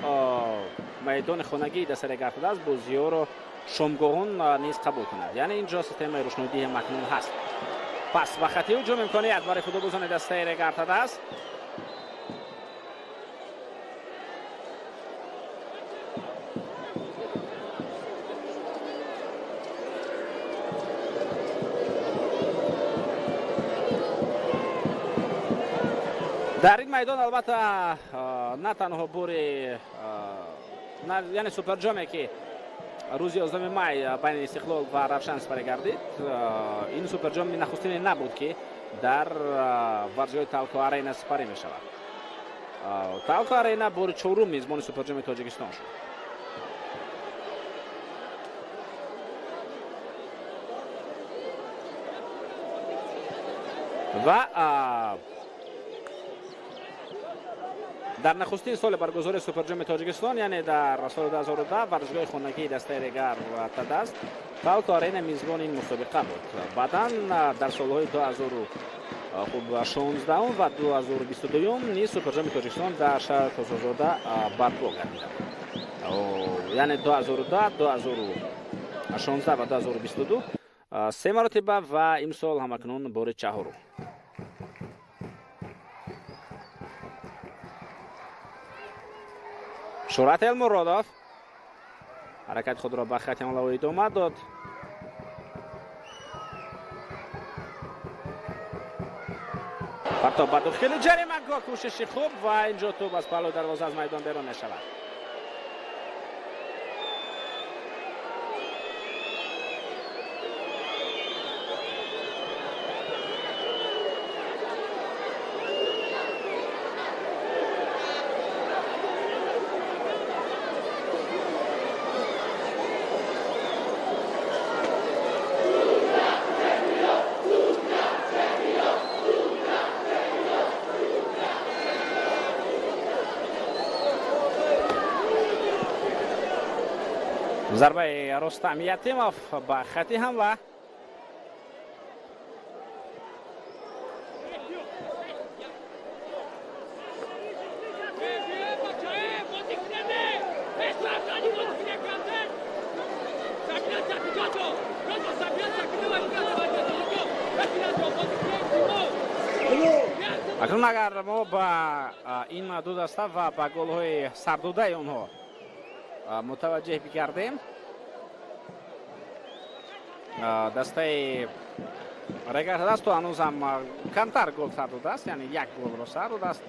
майдони хонагии дастаи Регар-ТадАЗ бозиҳоро шомгоҳон низ қабул кунад. Яъне инҷо системаи рӯшнодиҳӣ ҳам акнун ҳаст. Пас ба хати ҳуҷум имконият барои футболбозони дастаи Регар-ТадАЗ. Дар ин майдон албатта на танҳо бори, яъне Суперҷоме ки рӯзи 11 май байни Истиқлол ва Равшан сипарӣ гардид, ин Суперҷоми нахустине набуд, ки дар варзишгоҳи Талко Арена сипарӣ мешавад. Талко Арена бори чорум мизбони Суперҷоми Тоҷикистон шуд. Ва дар нахустин соли баргузории Суперҷоми Тоҷикистон, яъне дар соли 2010, варзишгоҳи хонагии дастаи Регар-ТадАЗ Талко Арена мизбони ин мусобиқа буд. Баъдан дар солҳои 2016 ва 2022 низ Суперҷоми Тоҷикистон дар шаҳри Турсунзода барпо гардида буд. Яъне 2010, 2016 ва 2022 се маротиба ва имсол ҳамакнун бори чаҳорум. Шӯҳрат Элмуродов ҳаракати худро ба хати ҳамлавӣ идома дод. Партоб ба дохили ҷаримагоҳ, кӯшиши хуб ва инҷо тӯб аз паҳлӯи дарвоза аз майдон берун мешавад. Зарбаи Рустам Ятимов ба хати ҳамла. Акнун агар мо ба ин ду даста ва ба голҳои сардодаи онҳо мутаваҷҷеҳ бигардем, дастаи Регар-ТадАЗ то ҳанӯз ҳам камтар гол сар додааст, яъне як голро сар додааст.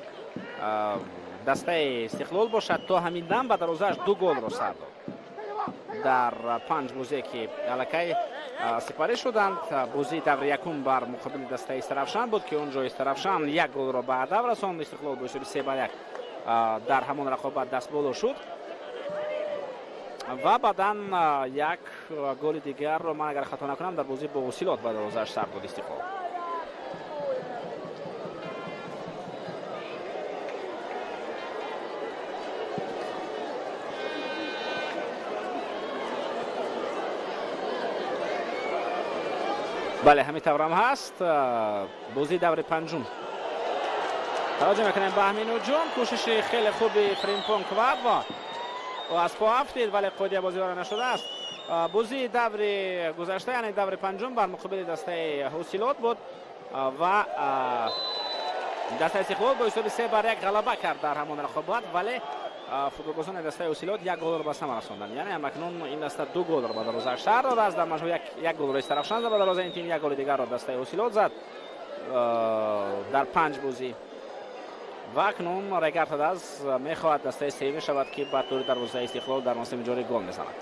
Дастаи Истиқлол бошад то ҳамин дам ба дарвозааш ду голро сар дод. Дар панҷ бозие ки аллакай сипарӣ шуданд, бозии даври якум бар муқобили дастаи Истаравшан буд, ки он ҷо Истаравшан як голро ба ҳадаф расонд. Истиқлол бо ҳисоби 3-1 дар ҳамон рақобат дастболо шуд ва баъдан як голи дигарро, ман агар хато накунам, дар бозӣ бо Ғусилот ба дарвозааш сар дод Истиқлол. Бале, ҳамин таврам ҳаст. Бозии даври панҷум. Таваҷҷӯҳ мекунем ба ҳамин ҳуҷум. Кӯшиши хеле хуби Фримпонг Квадво. Ӯ аз по афтид, вале қоидия бозиёра нашудааст. Бозии даври гузашта, яъне даври панҷум, бар муқобили дастаи Ҳосилот буд ва дастаи Истиқлол бо ҳисоби 3-1 ғалаба кард дар ҳамон рақобат, вале футболбозони дастаи Ҳосилот як голро ба самар расонданд. Яъне ҳамакнун ин даста 2 голро ба дарвозаи шаҳр додааст. Дар маҷмӯъ як голро Истаравшан зад ба дарвозаи ин тим, як голи дигарро дастаи Ҳосилот зад дар 5 бозӣ. Ва акнун Регард Тадаз мехоҳад дастаи сеюм шавад, ки ба тури дарвозаи Истиқлол дар мавсими ҷорӣ гол мезанад.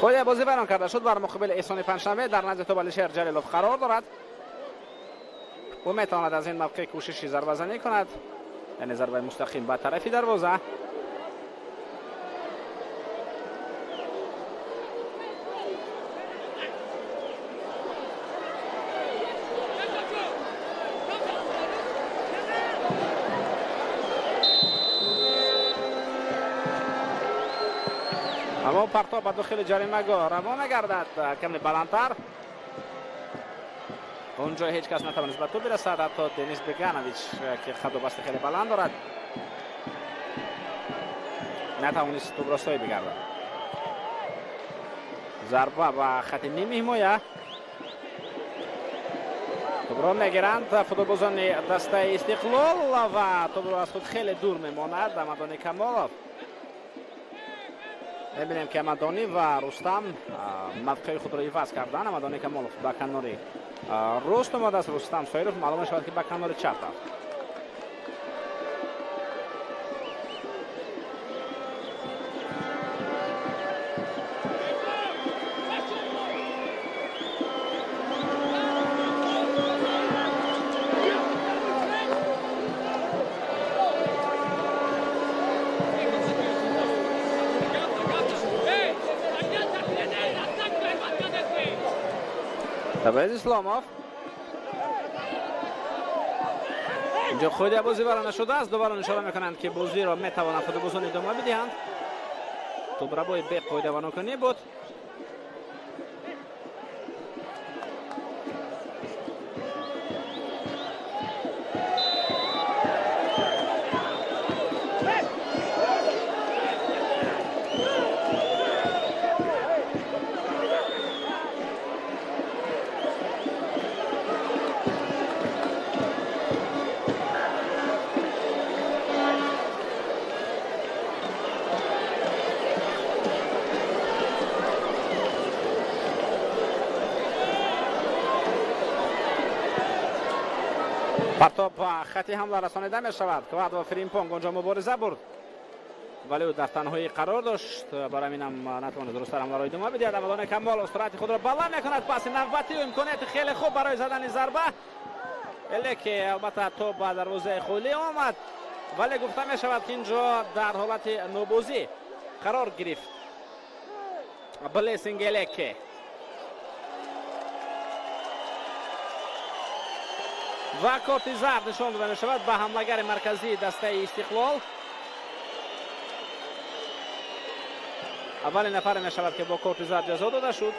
Қоидаи бозӣ вайрон карда шуд бар муқобили Эҳсони Панҷшанбе. Дар назди топ Алишер Ҷалилов қарор дорад. Ӯ метавонад аз ин мавқеъ кӯшиши зарбазанӣ кунад, яъне зарбаи мустақим ба тарафи дарвоза. Аммо партоб ба дохили ҷаримагоҳ равон мегардад, каме баландтар. Онҷо ҳеҷ кас натавонист ба тӯб бирасад, ҳатто Денис Беганович, ки қадду басти хеле баланд дорад, натавонист тӯбро соҳиб бигардад. Зарба ба хати ними ҳимоя. Тӯбро мегиранд футболбозони дастаи Истиқлол ва тӯбро аз худ хеле дур мемонад Амадони Камолов. Мебинем, ки Амадонӣ ва Рустам мавқеи худро иваз карданд. Амадони Камолов ба канори рост омадааст, Рустам Соиров маълум мешавад, ки ба канори чап рафт. Табриз Исломов. Инҷо қоидаи бозӣ вайрон нашудааст. Дубора нишона мекунанд, ки бозиро метавонанд футболбозон идома бидиҳанд. Тӯбрабои беқоида ва нокунӣ буд. Партоб ба хати ҳамла расонида мешавад. Квадво Фримпонг онҷо мубориза бурд, вале ӯ дар танҳоӣ қарор дошт, барои ҳамин ҳам натавонист дурусттар ҳамларо идома бидиҳад. Амадони Камолов суръати худро баланд мекунад. Паси навбатӣ ва имконияти хеле хуб барои задани зарба, леки албатта топ ба дарвозаи холӣ омад, вале гуфта мешавад, ки инҷо дар ҳолати нобозӣ қарор гирифт Блессинг Элеке. Ва корти зард нишон дода мешавад ба ҳамлагари марказии дастаи Истиқлол. Аввалин нафаре мешавад, ки бо корти зард ҷазо дода шуд.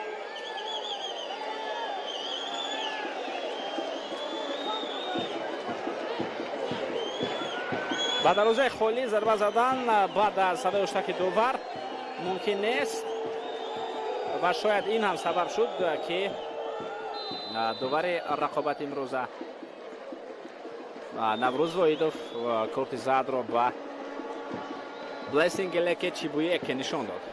Ба дарвозаи холӣ зарба задан баъд аз садои ҳуштаки довар мумкин нест ва шояд ин ҳам сабаб шуд, ки довари рақобати имрӯза Наврӯз Воҳидов корти зардро ба Блессинг Элеке Чибуеке нишон дод.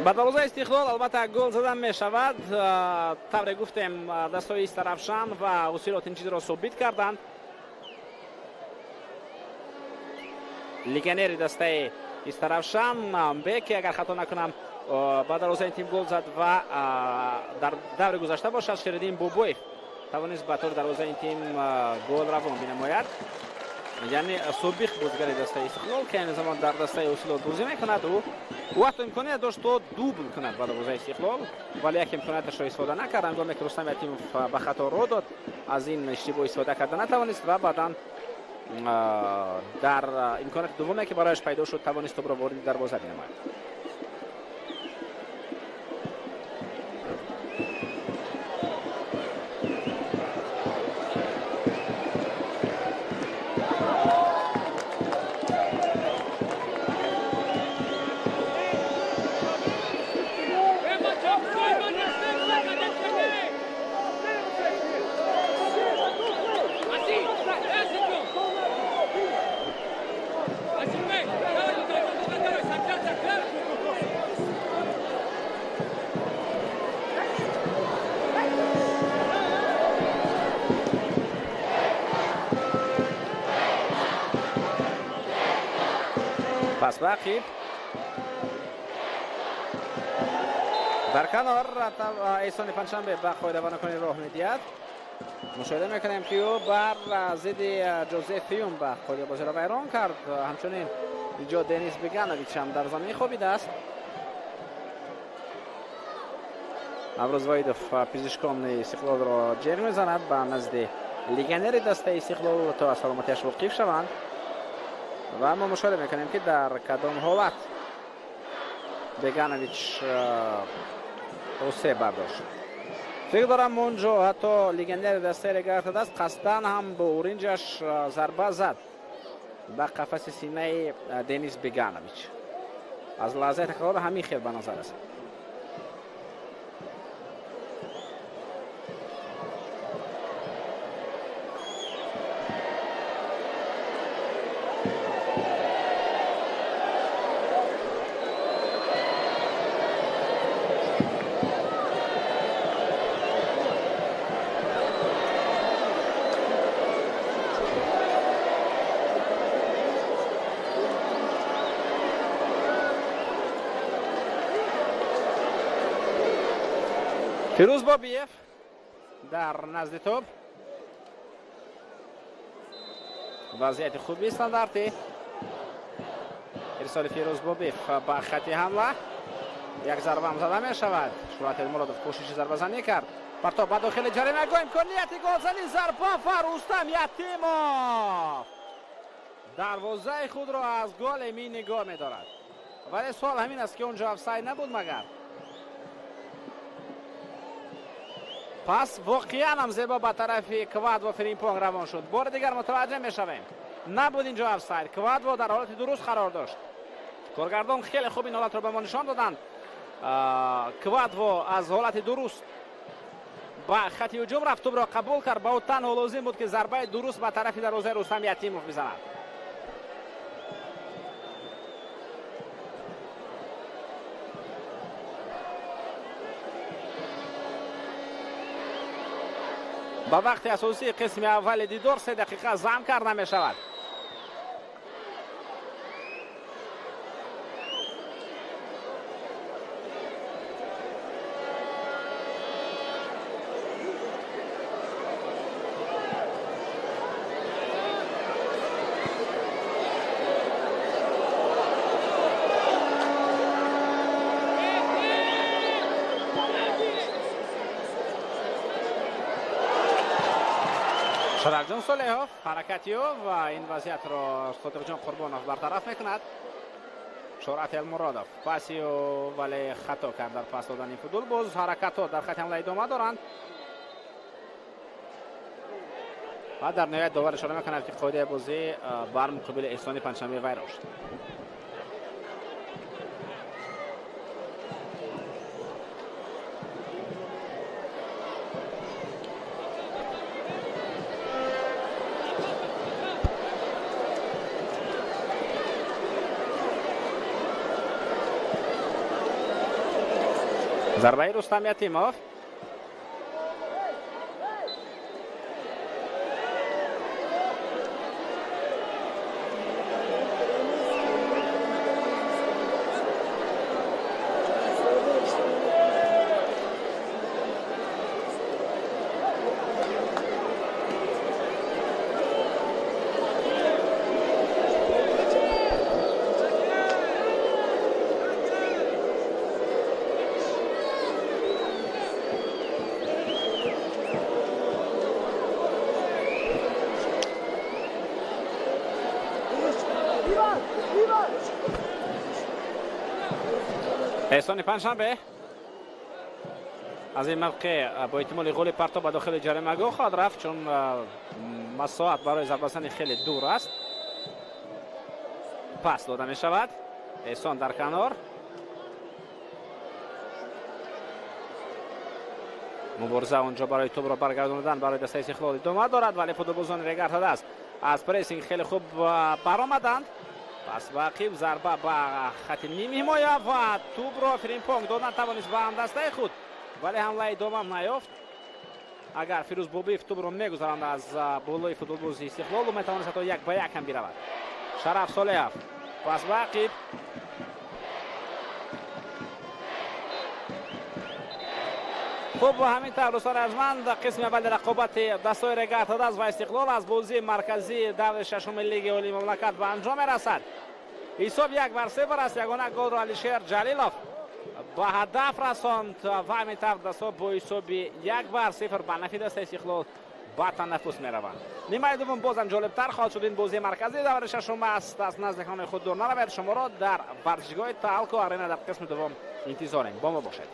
Ба дарвозаи Истиқлол албатта гол задан мешавад. Тавре гуфтем, дастҳои Истаравшан ва Ҳосилот ин чизро собит карданд. Легионери дастаи Истаравшан Беке, агар хато накунам, ба дарвозаи тим гол зад ва дар даври гузашта бошад Шериддин Бобоев тавонист ба тори дарвозаи ин тим гол равон бинамояд. Яъне собиқ бозигари дастаи Истиқлол, ки айни замон дар дастаи Ҳосилот бозӣ мекунад, ӯ ҳатто имконият дошт то дубл кунад ба дарвозаи Истиқлол, вале як имконияташро истифода накард. Ҳангоме ки Рустам Ятимов ба хато ро дод, аз ин иштибоҳ истифода карда натавонист ва баъдан дар имконияти дуввуме ки барояш пайдо шуд, тавонист тӯбро вориди дарвоза бинамояд. Пас ба ақиб дар канор Эҳсони Панҷшанбе ба қоидаванакони роҳ медиҳад. Мушоҳида мекунем, ки ӯ бар зидди Ҷозеф Фиюм ба қоидабозиро вайрон кард. Ҳамчунин инҷо Денис Беганович ҳам дар замин хобидааст. Наврӯз Воҳидов пизишкони Истиқлолро ҷеғ мезанад ба назди легионери дастаи Истиқлол то аз саломатиаш воқиф шаванд. Ва мо мушоҳида мекунем, ки дар кадом ҳолат Беганович осеб бардошт. Фикр дорам, онҷо ҳатто легионери дастаи Регар-ТадАЗ қасдан ҳам бо уринҷаш зарба зад ба қафаси синаи Денис Беганович. Аз лаҳзаи такрор ҳамин хел ба назар расид. Фирӯз Бобиев дар назди тӯб. Вазъияти хуби стандартӣ. Ирсоли Фирӯз Бобиев ба хати ҳамла. Як зарба ҳам зада мешавад. Шӯҳрат Элмуродов кӯшиши зарбазанӣ кард. Партоб ба дохили ҷаримагоҳ, имконияти голзанӣ, зарба ва Рустам Ятимов дарвозаи худро аз гол эмин нигоҳ медорад. Вале суол ҳамин аст, ки онҷо офсайд набуд магар? Пас воқеан ҳам зебо ба тарафи Квадво Фримпонг равон шуд. Бори дигар мутаваҷҷеҳ мешавем, набуд инҷо офсайд. Квадво дар ҳолати дуруст қарор дошт. Коргардон хеле хуб ин ҳолатро ба мо нишон доданд. Квадво аз ҳолати дуруст ба хати ҳуҷум рафт, тӯбро қабул кард. Ба ӯ танҳо лозим буд, ки зарбаи дуруст ба тарафи дарвозаи Рустам Ятимов бизанад. Ба вақти асосии қисми аввали дидор 3 дақиқа зам карда мешавад. Шарафҷон Солеҳов ҳаракати ӯ ва ин вазъиятро Содиқҷон Қурбонов бартараф мекунад. Шӯҳрат Элмуродов паси ӯ, вале хато кард дар пас додани футбол. Боз ҳаракатҳо дар хати ҳамла идома доранд ва дар ниҳоят довар ишора мекунад, ки қоидаи бозӣ бар муқобили Эҳсони Панҷшанбе вайрон шуд. Зарбаи Рустам Ятимов. Эҳсони Панҷшанбе аз ин мавқеъ бо эҳтимоли ғолиб партоб ба дохили ҷаримагоҳ хоҳад рафт, чун масоҳат барои зарбазанӣ хеле дур аст. Пас дода мешавад. Эҳсон дар канор. Мубориза онҷо барои тӯбро баргардонидан барои дастаи Истиқлол идома дорад, вале футболбозони Регар-ТадАЗ аз прессинг хеле хуб баромаданд. Пас ба ақиб зарба ба хати ними ҳимоя ва тӯбро Фримпонг додан тавонист ба ҳамдастаи худ, вале ҳамла идома наёфт. Агар Фирӯз Бобиев тӯбро мегузаранд аз болои футболбози Истиқлол, ӯ метавонист ҳатто як ба як ҳам биравад. Шараф Солеҳов пас ба ақиб. Хуб, ҳамин тавр дӯстони арҷманд, қисми аввали рақобати дастаи Регар-ТадАЗ ва Истиқлол аз бозии марказии даври шашуми лиги олии мамлакат ба анҷом мерасад. Ҳисоб 1-0 аст. Ягона голро Алишер Ҷалилов ба ҳадаф расонд ва ҳамин тавр дастаҳо бо ҳисоби 1-0 ба нафи дастаи Истиқлол ба танаффус мераванд. Нимаи дуввум бозам ҷолибтар хоҳад шуд. Ин бозии марказии даври шашум аст. Аз наздикони худ дур наравед. Шуморо дар варзишгоҳи Талко Арена дар қисми дуввум интизорем. Бо мо бошед.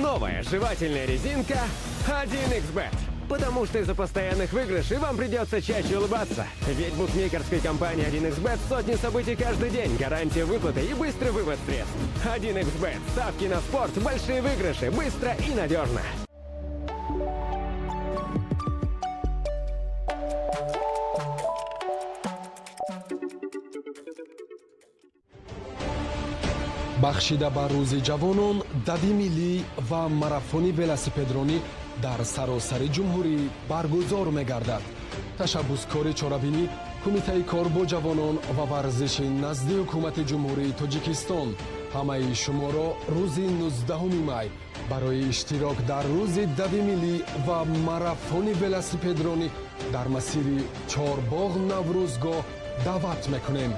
Новая жевательная резинка 1xBet. Потому что из-за постоянных выигрышей вам придется чаще улыбаться. Ведь букмекерской компании 1xBet сотни событий каждый день, гарантия выплаты и быстрый вывод средств. 1xBet. Ставки на спорт, большие выигрыши, быстро и надежно. Бахшида ба рӯзи ҷавонон, дави миллӣ ва марафони велосипедронӣ дар саросари ҷумҳурӣ баргузор мегардад. Ташаббускори чорабинӣ Кумитаи кор бо ҷавонон ва варзиши назди ҳукумати Ҷумҳурии Тоҷикистон ҳамаи шуморо рӯзи 19 май барои иштирок дар рӯзи дави миллӣ ва марафони велосипедронӣ дар масири Чорбоғ Наврӯзгоҳ даъват мекунем.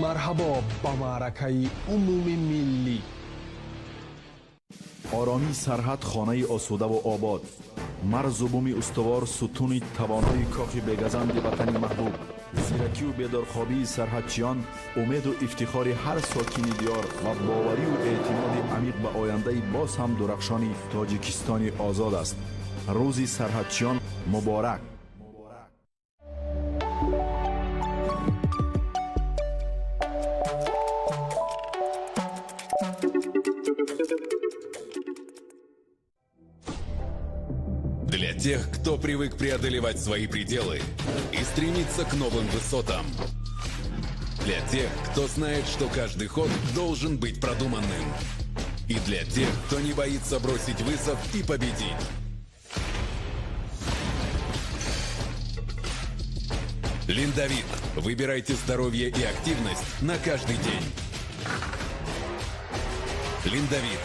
Марҳабо ба маъракаи умумимиллӣ. Оромии сарҳад, хонаи осудаву обод, марзу буми устувор, сутуни тавонои кохи бегазанди ватани маҳбуб, зиракию бедорхобии сарҳадчиён, умеду ифтихори ҳар сокини диёр ва боварию эътимоди амиқ ба ояндаи боз ҳам дурахшони Тоҷикистони озод аст. Рӯзи сарҳадчиён муборак! Для тех, кто привык преодолевать свои пределы и стремиться к новым высотам. Для тех, кто знает, что каждый ход должен быть продуманным. И для тех, кто не боится бросить вызов и победить. Линдовит. Выбирайте здоровье и активность на каждый день. Линдовит.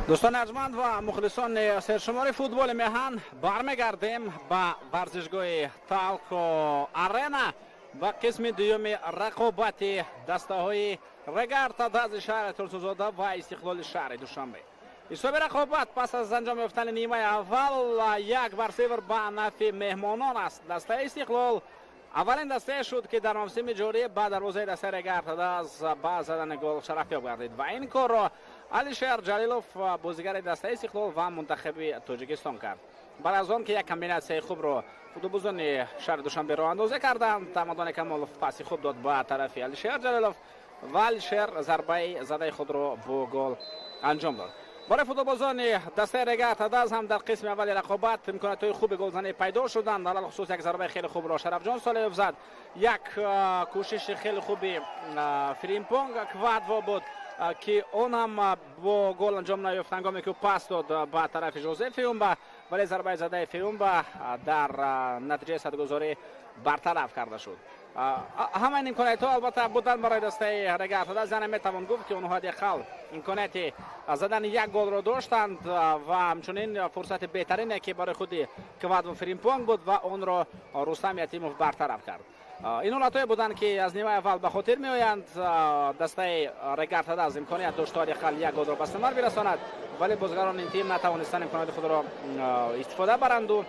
Дӯстони арҷманд ва мухлисони сершумори футболи меҳан, бармегардем ба варзишгоҳи Талко Арена ва қисми дуюми рақобати дастаҳои Регар Тадази шаҳри Турсунзода ва Истиқлоли шаҳри Душанбе. Ҳисоби рақобат пас аз анҷом ёфтани нимаи аввал 1-0 ба нафъи меҳмонон аст. Дастаи Истиқлол аввалин дастае шуд, ки дар мавсими ҷорӣ ба дарвозаи дастаи Регар Тадаз ба задани гол шарафёб гардид ва ин корро Алишер Ҷалилов, бозигари дастаи Истиқлол ва мунтахаби Тоҷикистон, кард. Баъд аз он ки як комбинатсияи хубро футболбозони шаҳри Душанбе роҳандозӣ карданд, Тамадони Камолов паси хуб дод ба тарафи Алишер Ҷалилов ва Алишер зарбаи задаи худро бо гол анҷом дод. Барои футболбозони дастаи Регар Тадаз ҳам дар қисми аввали рақобат имкониятҳои хуби голзанӣ пайдо шуданд. Алалхусус як зарбаи хеле хубро Шарафҷон Солеев зад, як кӯшиши хеле хуби Фримпонг Квадво буд, ки он ҳам бо гол анҷом наёфт, ҳангоме ки ӯ пас дод ба тарафи Жозе Фиумба, вале зарбаи задаи Фиумба дар натиҷаи садгузорӣ бартараф карда шуд. Ҳама ин имкониятҳо албатта буданд барои дастаи Регар Тадаз, яъне метавон гуфт, ки онҳо ҳадди ақал имконияти задани як голро доштанд ва ҳамчунин фурсати беҳтарине, ки барои худи Квадво Фримпонг буд ва онро Рустам Ятимов бартараф кард. Ин ҳолатҳое буданд, ки аз нимаи аввал ба хотир меоянд. Дастаи Регар Тадаз имконият дошт, то ҳадди ақал як голро ба самар бирасонад, вале бозигарони ин тим натавонистанд имконияти худро истифода баранду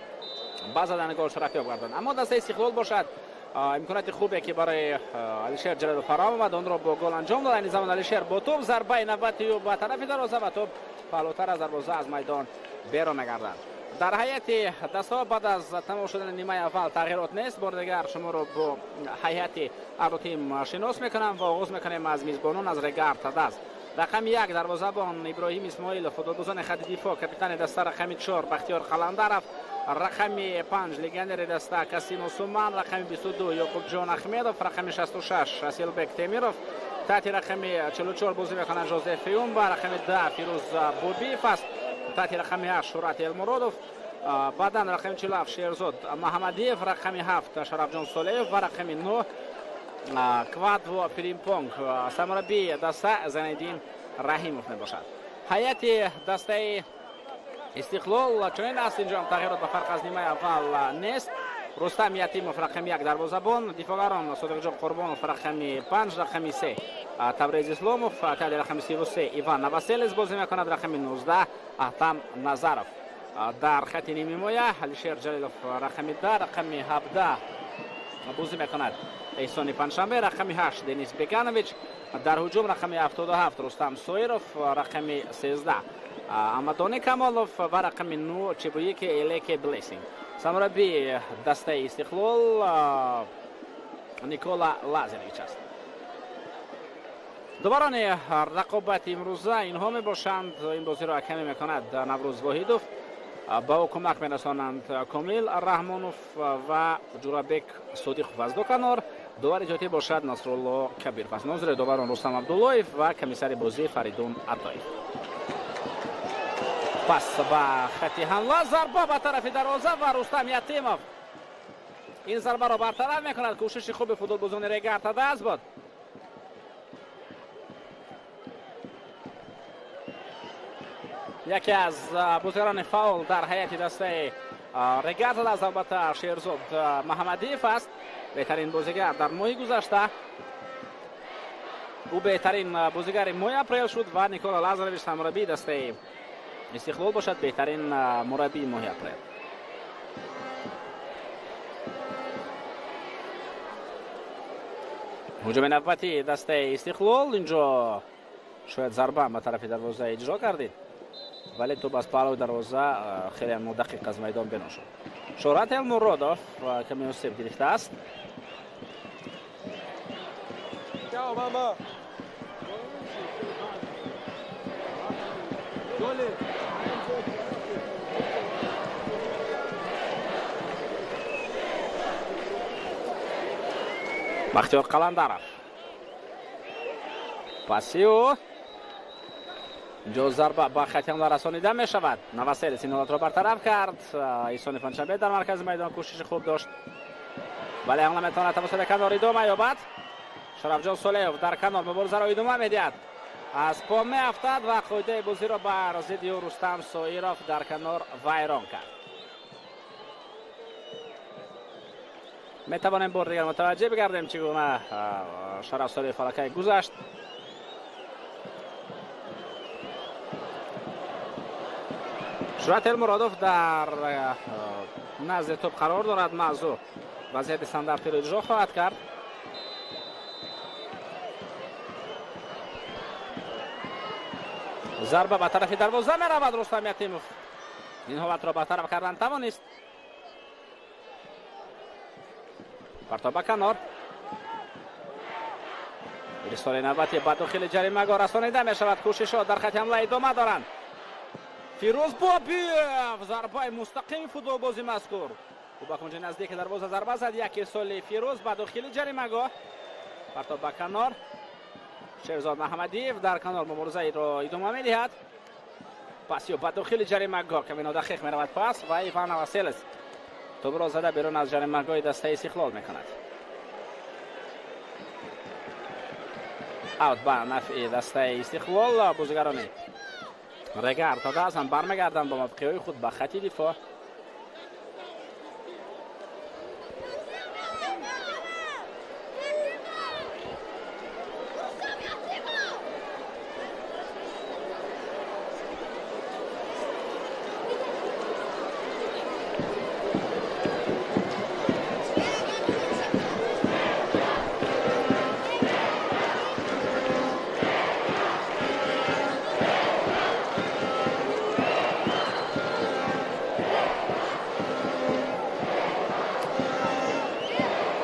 ба задани гол шарафёб гарданд. Аммо дастаи Истиқлол бошад, имконияти хубе, ки барои Алишер Ҷалилов фароҳам омад, онро бо гол анҷом дод. Айни замон Алишер бо тӯб, зарбаи навбати ӯ ба тарафи дарвоза ва тӯб паҳлӯтар аз дарвоза аз майдон берун мегардад. Дар ҳайати дастаҳо баъд аз тамом шудани нимаи аввал тағйирот нест. Бори дигар шуморо бо ҳайати ҳарду тим шинос мекунам ва оғоз мекунем аз мизбонон, аз Регар Тадаз. Рақами 1 дарвозабон Иброҳим Исмоилов, футболбозони хати дифоъ, капитани даста рақами 4 Бахтиёр Қаландаров, рақами 5 легионери даста Касим Усуман, рақами 22 Ёқубҷон Ахмедов, рақами 66 Асилбек Темиров, таҳти рақами 44 бозӣ мекунанд Жозеф Фиумба, рақами 10 Фирӯз Бобиев аст, таҳти рақами 8 Шӯҳрат Элмуродов, баъдан рақами 47 Шерзод Маҳамадиев, рақами 7 Шарафҷон Солеев ва рақами 9 Квадво Фримпонг. Сармураббии даста Зайниддин Раҳимов мебошад. Ҳайати дастаи Истиқлол чунин аст. Инҷо ҳам тағйирот ба фарқ аз нимаи аввал нест. Рустам Ятимов рақами 1 дарвозабон, дифоъгарон Содиқҷон Қурбонов рақами 5, рақами 3 Табрез Исломов, таҳти рақами 33 Иван Новоселец бозӣ мекунад, рақами 19 Аҳтам Назаров. Дар хати нимҳимоя Алишер Ҷалилов рақами 10, рақами 17 бозӣ мекунад Эҳсони Панҷшанбе, рақами 8 Денис Беганович, дар ҳуҷум рақами 77 Рустам Соиров, рақами 13 Амадони Камолов ва рақами 9 Чибуики Элеке Блессинг. Сармураббии дастаи Истиқлол Никола Лазаревич аст. Доварони рақобати имрӯза инҳо мебошанд. Ин бозиро ҳакамӣ мекунад Наврӯз Воҳидов, ба ӯ кӯмак мерасонанд Комил Раҳмонов ва Ҷурабек Содиқов аз ду канор. Довари ҷотӣ бошад Насрулло Кабиров аст. Нозири доварон Рустам Абдуллоев ва комиссари бозӣ Фаридун Атоев. Пас ба хати ҳамла, зарба ба тарафи дарвоза ва Рустам Ятимов ин зарбаро бартараф мекунад. Кӯшиши хуби футболбозони Регар Тадаз буд. Яке аз бозигарони фаъол дар ҳайати дастаи Регар Тадаз албатта Шерзод Маҳамадиев аст, беҳтарин бозигар дар моҳи гузашта. Ӯ беҳтарин бозигари моҳи апрел шуд ва Никола Лазаревич, сармураббии дастаи Истиқлол, бошад беҳтарин мураббии моҳи апрел. Ҳуҷуми навбати дастаи Истиқлол, инҷо шояд зарба ба тарафи дарвоза иҷро кардид, вале тӯб аз паҳлӯи дарвоза хеле нодақиқ аз майдон берун шуд. Шӯҳрат Элмуродов каме осеб гирифтааст. Бахтиёр Қаландаров, паси ӯ, инҷо зарба ба хати ҳамла расонида мешавад. Новоселец ин ҳолатро бартараф кард. Эҳсони Панҷшанбе дар маркази майдон кӯшиши хуб дошт, вале ҳамла метавонад тавассути канор идома ёбад. Шарафҷон Солеев дар канор муборизаро идома медиҳад. Аз по меафтад ва қоидаи бозиро бар зидди ӯ Рустам Соиров дар канор вайрон кард. Метавонем бор дигар мутаваҷҷеҳ бигардем, чӣ гуна Шараф Солиев аллакай гузашт. Шӯҳрат Элмуродов дар назди тӯб қарор дорад. Мазу вазъияти стандартиро иҷро хоҳад кард. Зарба ба тарафи дарвоза меравад. Рустам Ятимов ин ҳолатро бартараф кардан тавонист. Партоб ба канор. Ирсоли навбатӣ ба дохили ҷаримагоҳ расонида мешавад. Кӯшишҳо дар хати ҳамла идома доранд. Фирӯз Бобиев, зарбаи мустақими футболбози мазкур. Ӯ ба кунҷи наздики дарвоза зарба зад. Як ирсоли Фирӯз ба дохили ҷаримагоҳ. Партоб ба канор. Шерзод Маҳамадиев дар канор муборизаро идома медиҳад. Пас ё ба дохили ҷаримагоҳ каме нодақиқ меравад пас ва Иван Васелес тӯбро зада берун аз ҷаримагоҳи дастаи Истиқлол мекунад. Аут ба нафъи дастаи Истиқлол. Бозигарони Регар ТадАЗ ҳам бармегарданд бо мавқеъҳои худ ба хати дифоъ.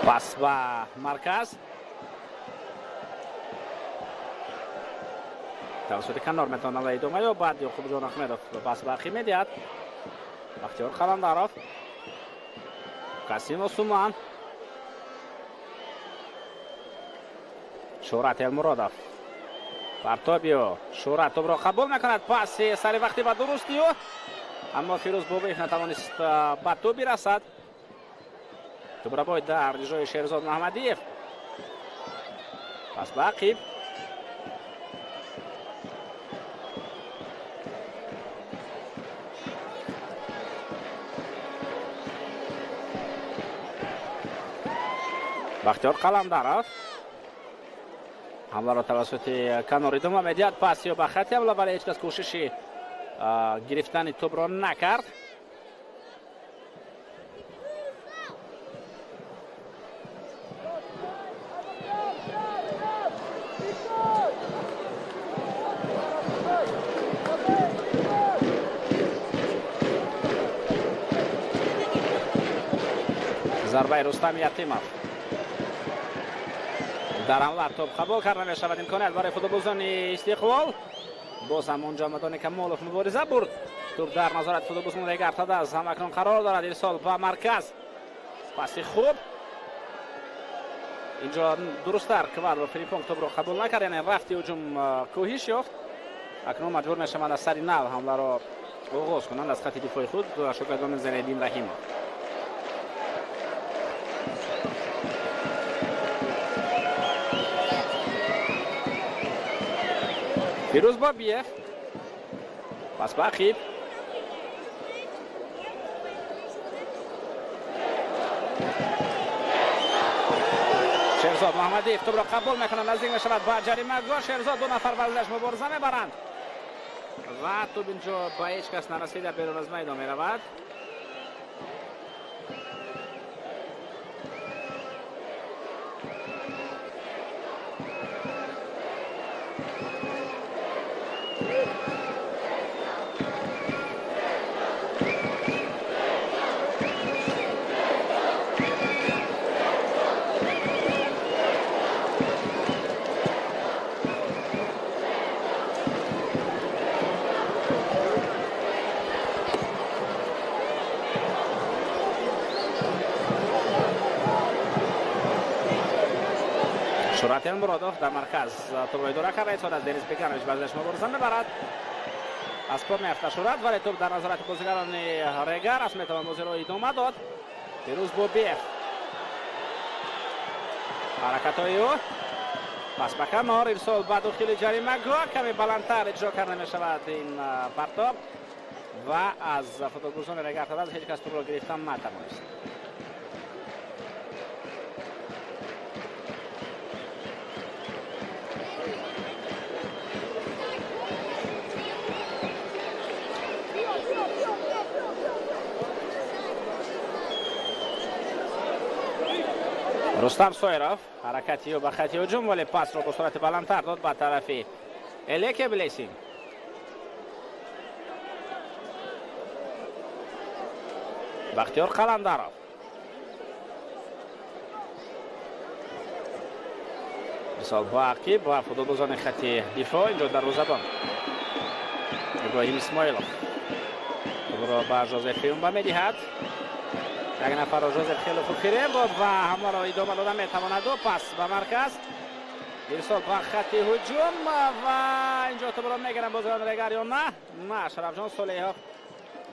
Пас ба марказ. Тавассути канор метавонад идома ёбад. Ёқубҷон Ахмедов пас ба ақиб медиҳад. Бахтиёр Қаландаров, Қасимов Суман, Шӯҳрат Элмуродов. Партобио Шӯҳрат тӯбро қабул мекунад. Паси сари вақти ба дурусти ӯ, аммо Фирӯз Бобиев натавонист ба тӯб бирасад. Тӯбрабой дар иҷрои Шерзод Маҳамадиев. Пас ба ақиб. Бахтиёр Қаландаров ҳамларо тавассути канор идома медиҳад. Пас ё ба хати ҳамла, вале ҳеҷ кас кӯшиши гирифтани тӯбро накард. Зарбаи Рустам Ятимов. Дар ҳамла тӯб қабул карда мешавад. Имконият барои футболбозони Истиқлол. Боз ҳам онҷо Мадони Камолов мубориза бурд. Тӯб дар назорати футболбозони Регар ТадАЗ ҳамакнун қарор дорад. Ирсол ба марказ. Паси хуб. Инҷо дурусттар Квадро Филиппонг тӯбро қабул накард, яъне рафти ҳуҷум кӯҳиш ёфт. Акнун маҷбур мешаванд аз сари нав ҳамларо оғоз кунанд аз хати дифои худ шогирдони Зайниддин Раҳимов. Фирӯз Бобиев. Пас ба ақиб. Шерзод Муҳаммадиев тӯбро қабул мекунад, наздик мешавад ба ҷаримагоҳ. Шерзод ду нафар бар зиддаш мубориза мебаранд ва тӯб инҷо ба ҳеҷ кас нарасида берун аз майдон меравад. Шӯҳрат Элмуродов дар марказ тӯбро идора карда истод. Аз Денис Беканович бар зиддаш мубориза мебарад. Аз по меафтад Шӯҳрат, вале тӯб дар назорати бозигарони Регар аст. Метавон бозиро идома дод. Фирӯз Бобиев. Ҳаракатҳои ӯ. Пас ба канор, ирсол ба дохили ҷаримагоҳ, каме баландтар иҷро карда мешавад ин партоб ва аз футболбозони Регар-ТадАЗ ҳеҷ кас тӯбро гирифтан натавонист. Рустам Соиров ҳаракати ӯ ба хати ҳуҷум, вале пасро бо суръати баландтар дод ба тарафи Элеке Блессинг. Бахтиёр Қаландаров. Мисол ба ақиб ва футболбозони хати дифоъ, инҷо дарвозабон Иброҳим Исмоилов тӯбро ба Жозеф Фиумба медиҳад. Як нафарро Жозеф хеле хуб фиреб дод ва ҳамларо идома дода метавонад. Пас ба марказ, ирсол ба хати ҳуҷум ва инҷо тӯбро мегиранд бозигарони Регар ё на? На, Шарафҷон Солеҳов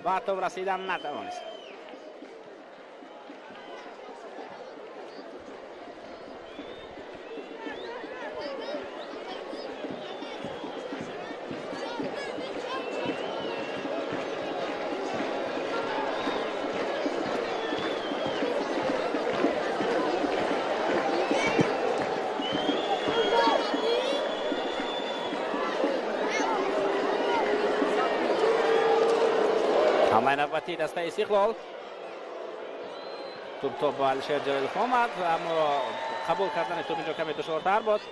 ба тӯб расидан натавонист. ҳамлаи навбатии дастаи Истиқлол. Тӯб то ба Алишер Ҷалилов омад, аммо қабул кардани тӯб инҷо каме душвортар буд.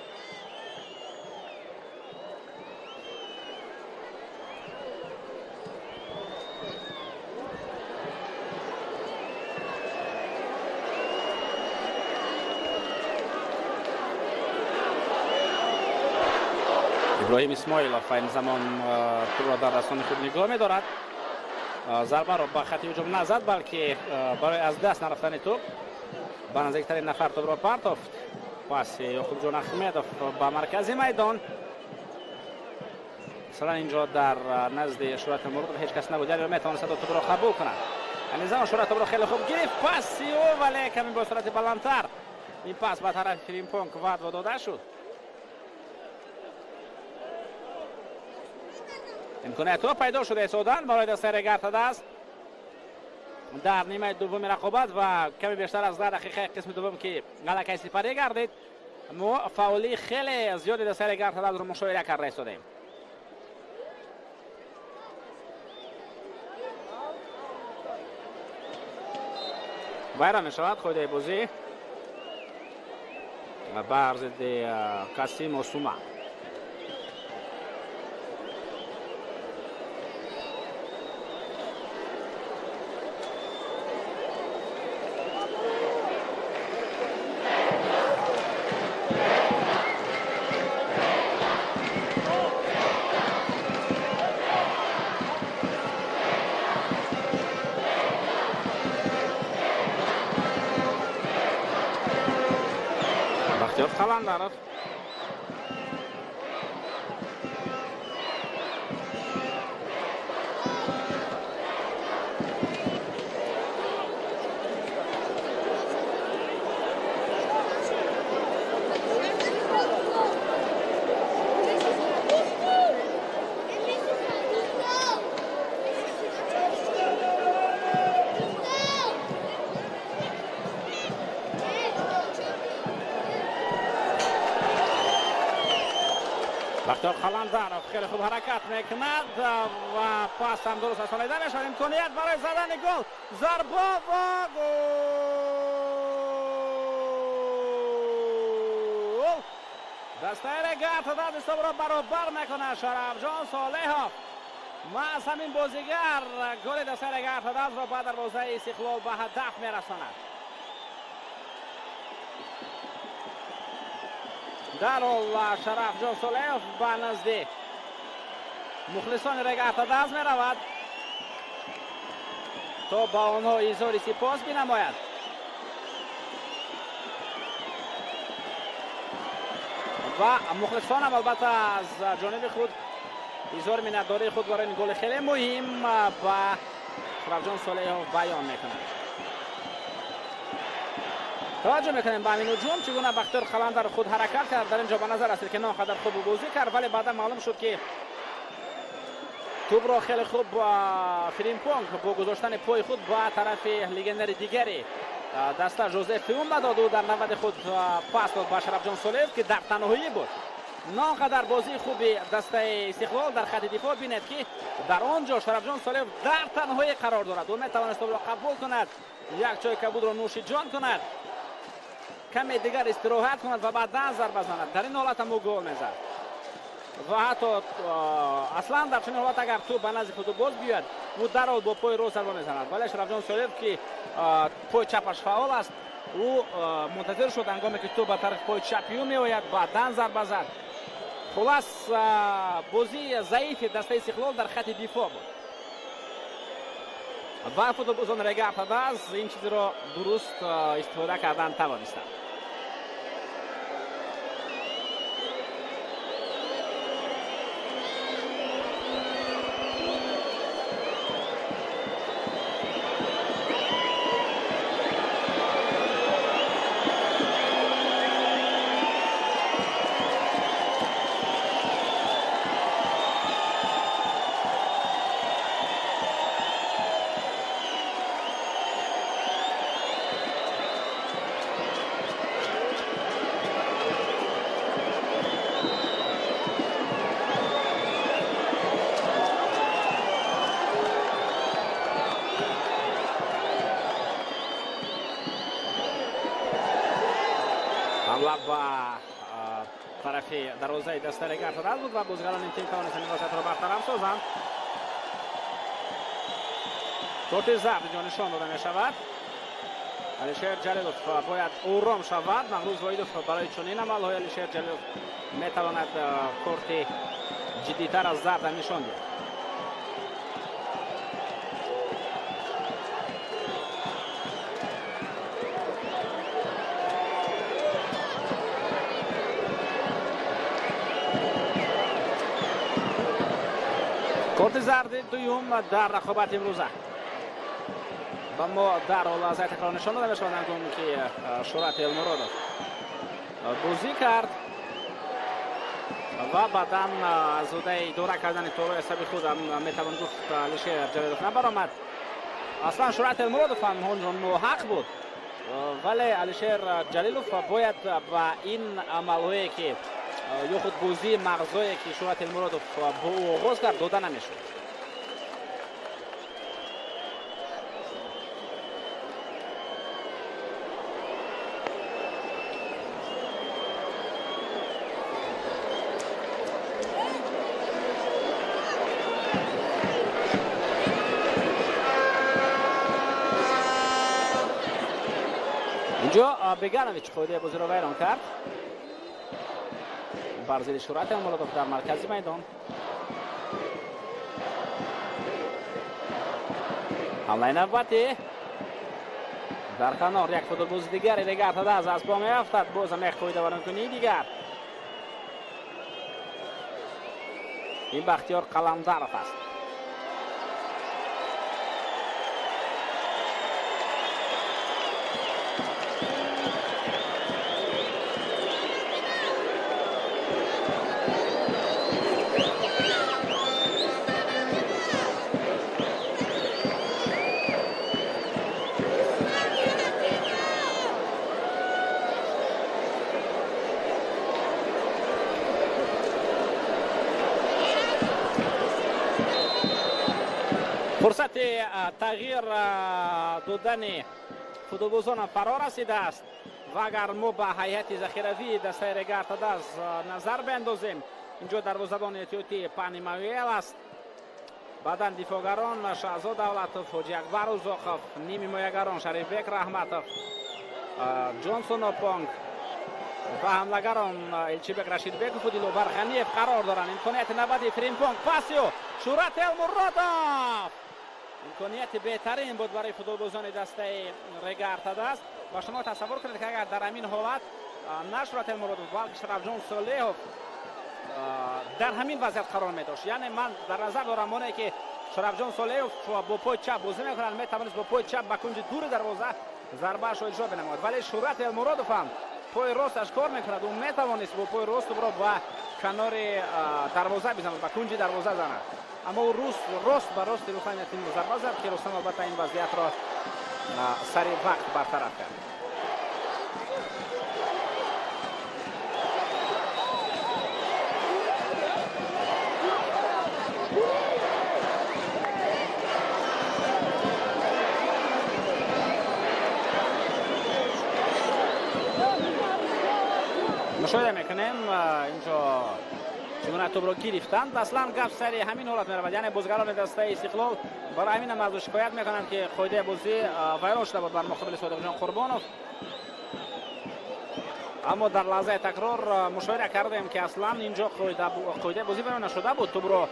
Иброҳим Исмоилов ин замон тӯбро дар дастони худ нигоҳ медорад. Зарбаро ба хати ҳуҷум назад, балки барои аз даст нарафтани тӯб ба наздиктарин нафар тӯбро партофт. Паси Ёқубҷон Ахмедов ба маркази майдон. Масалан инҷо дар назди Шӯҳрат Муродов ҳеҷ кас набуд, яъне метавонист тӯбро қабул кунад. Ҳамин замон Шӯҳрат тӯбро хеле хуб гирифт, паси ӯ, вале каме бо суръати баландтар ин пас ба тарафи Фримпонг вадво дода шуд. Имкониятҳо пайдо шуда истодан барои дастаи Регар-ТадАЗ дар нимаи дуввуми рақобат ва каме бештар аз 10 дақиқаи қисми дуввум ки аллакай сипарӣ гардид, мо фаъолии хеле зиёди дастаи Регар-ТадАЗро мушоҳида карда истодаем. Вайрон мешавад қоидаи бозӣ бар зидди Касим Осума. Қаландаров Қаландаров хеле хуб ҳаракат мекунад ва пас ҳам дуруст расонида мешавад. Имконият барои задани гол, зарба ва гол! Дастаи Регар-ТадАЗ ҳисобро баробар мекунад. Шарафҷон Солеҳов маҳз ҳамин бозигар голи дастаи Регар-ТадАЗро ба дарвозаи Истиқлол ба ҳадаф мерасонад. Дарҳол Шарафҷон Солеҳов ба назди мухлисони Регар-ТадАЗ меравад то ба онҳо изҳори сипос бинамояд. Ва мухлисонам албатта аз ҷониби худ изҳори миннатдории худ барои ин голи хеле муҳим ба Шарафҷон Солеҳов баён мекунад. توجه میکنیم به همین هجوم چگونه بختیار قلندر خود حرکت کرد. در اینجا به نظر رسید که نه قدر خوب بازی کرد، ولی بعدا معلوم شد که توپ را خیلی خوب با فریمپونگ با گذاشتن پای خود با طرف لگندر دیگری دسته ژوزف تیوم داد و در نوبت خود پاس داد به شرفجان صالحов که در تنهایی بود. نه قدر بازی خوبی دسته استقلال در خط دفاع. بینید که در آنجا شرفجان صالحов در تنهایی قرار دارد و میتوانست توپ را قبول کند، یک چای کبود را نوش جان کند، کمی دیگر استراحت کند و بعدا ضربه زند. در این حالت هم او گل میزد و حتی اصلا در چنین حالت اگر توپ به نزد فوتبال بیاید او در حال با پای راست ضربه میزند، ولی شرفجان صالحов که پای چپش فعال است، او منتظر شد هنگامی که توپ به طرف پای چپی او میآید بعدا ضربه زد. خلاص بازی ضعیف دسته استقلال در خط دفاع بود و فوتبالبازان رگه از این چیز را درست استفاده کردن توانستند. حمله به طرف دروازه دسته رگه بود و بازیگران این تیم توانستند این وضعیت را برطرف سازند. کارت زرد اینجا نشان داده می شود. علیشیر جلیلوف باید آرام شود. مغروز وحیدوف برای چنین عملهای علیشیر جلیلوف می تواند کارت جدیتر از زرد نشان دهد. کارت زرد دوم در رقابت امروزه و ما در لحظه تکرار نشان داده می‌شود هنگامی که شورت المرادов بازی کرد و بعدا از عهده دوره کردن تورای حساب خود هم میتوان گفت علیشیر جلیلوف نبرآمد. اصلا شورت المرادов هم آنجا ناحق بود، ولی علیشیر جلیلوف باید به این عملهایی که یا خود بازی مغزایی که شورت المرادов با او آغاز کرد داده نمیشد. اینجا بگانویچ قاعده بازی را ویران کرد بر ضد شورت المرادов در مرکز میدان. حمله نوبتی در کنار یک فوتبالباز دیگر دیگر از پا میافتد. باز هم یک قاعده ویرانکنی دیگر. این بختیار قلمدرов است. فرصت تغییر دادن فوتبالبازان فرا رسیده است و اگر ما به هیئت ذخیروی دسته رگه از نظر بیندازیم، اینجا دروازه‌بان اتیوتی پانیماویل است، بعدا دفاعگران شهزاد دولتов، حاجی اکبر اوزاقов، نیم حمایه‌گران شریفبек رحمتов، جانسون اوپونگ و حمله‌گران الچیبек رشیدبеков و دلاور غنیев قرار دارند. امکانیت نوبتی فریمپونگ، پاسیو شورت المرادов، امکانیت بهترین بود برای فوتبالبازان دسته رگه است. و شما تصور کنید که اگر در همین حالت نه شورت المرادов بلکه شرفجان صالحов در همین وضعیت قرار می داشت. یعنی من در نظر دارم اونه که شرفجان صالحов با پای چپ بازی میکنند، میتوانست با پای چپ به کنج دور دروازه зарбаашро иҷро бинамояд, вале Шӯҳрат Элмуродов ҳам пои росташ кор мекунад. Ӯ метавонист бо пои рост тӯбро ба канори дарвоза бизанад, ба кунҷи дарвоза занад, аммо ӯ рост ба рости Рустам Ятимов зарба зад, ки Рустам албатта ин вазъиятро сари вақт бартараф кард. Мушоҳида мекунем инҷо чигуна тӯбро гирифтанд. Аслан гап сари ҳамин ҳолат меравад, яъне бозигарони дастаи Истиқлол барои ҳамин ҳам аз шикоят мекунанд, ки қоидаи бозӣ вайрон шуда буд бар муқобили Содиқҷон Қурбонов. Аммо дар лаҳзаи такрор мушоҳида кардем, ки аслан инҷо қоидаи бозӣ вайрон нашуда буд. Тӯбро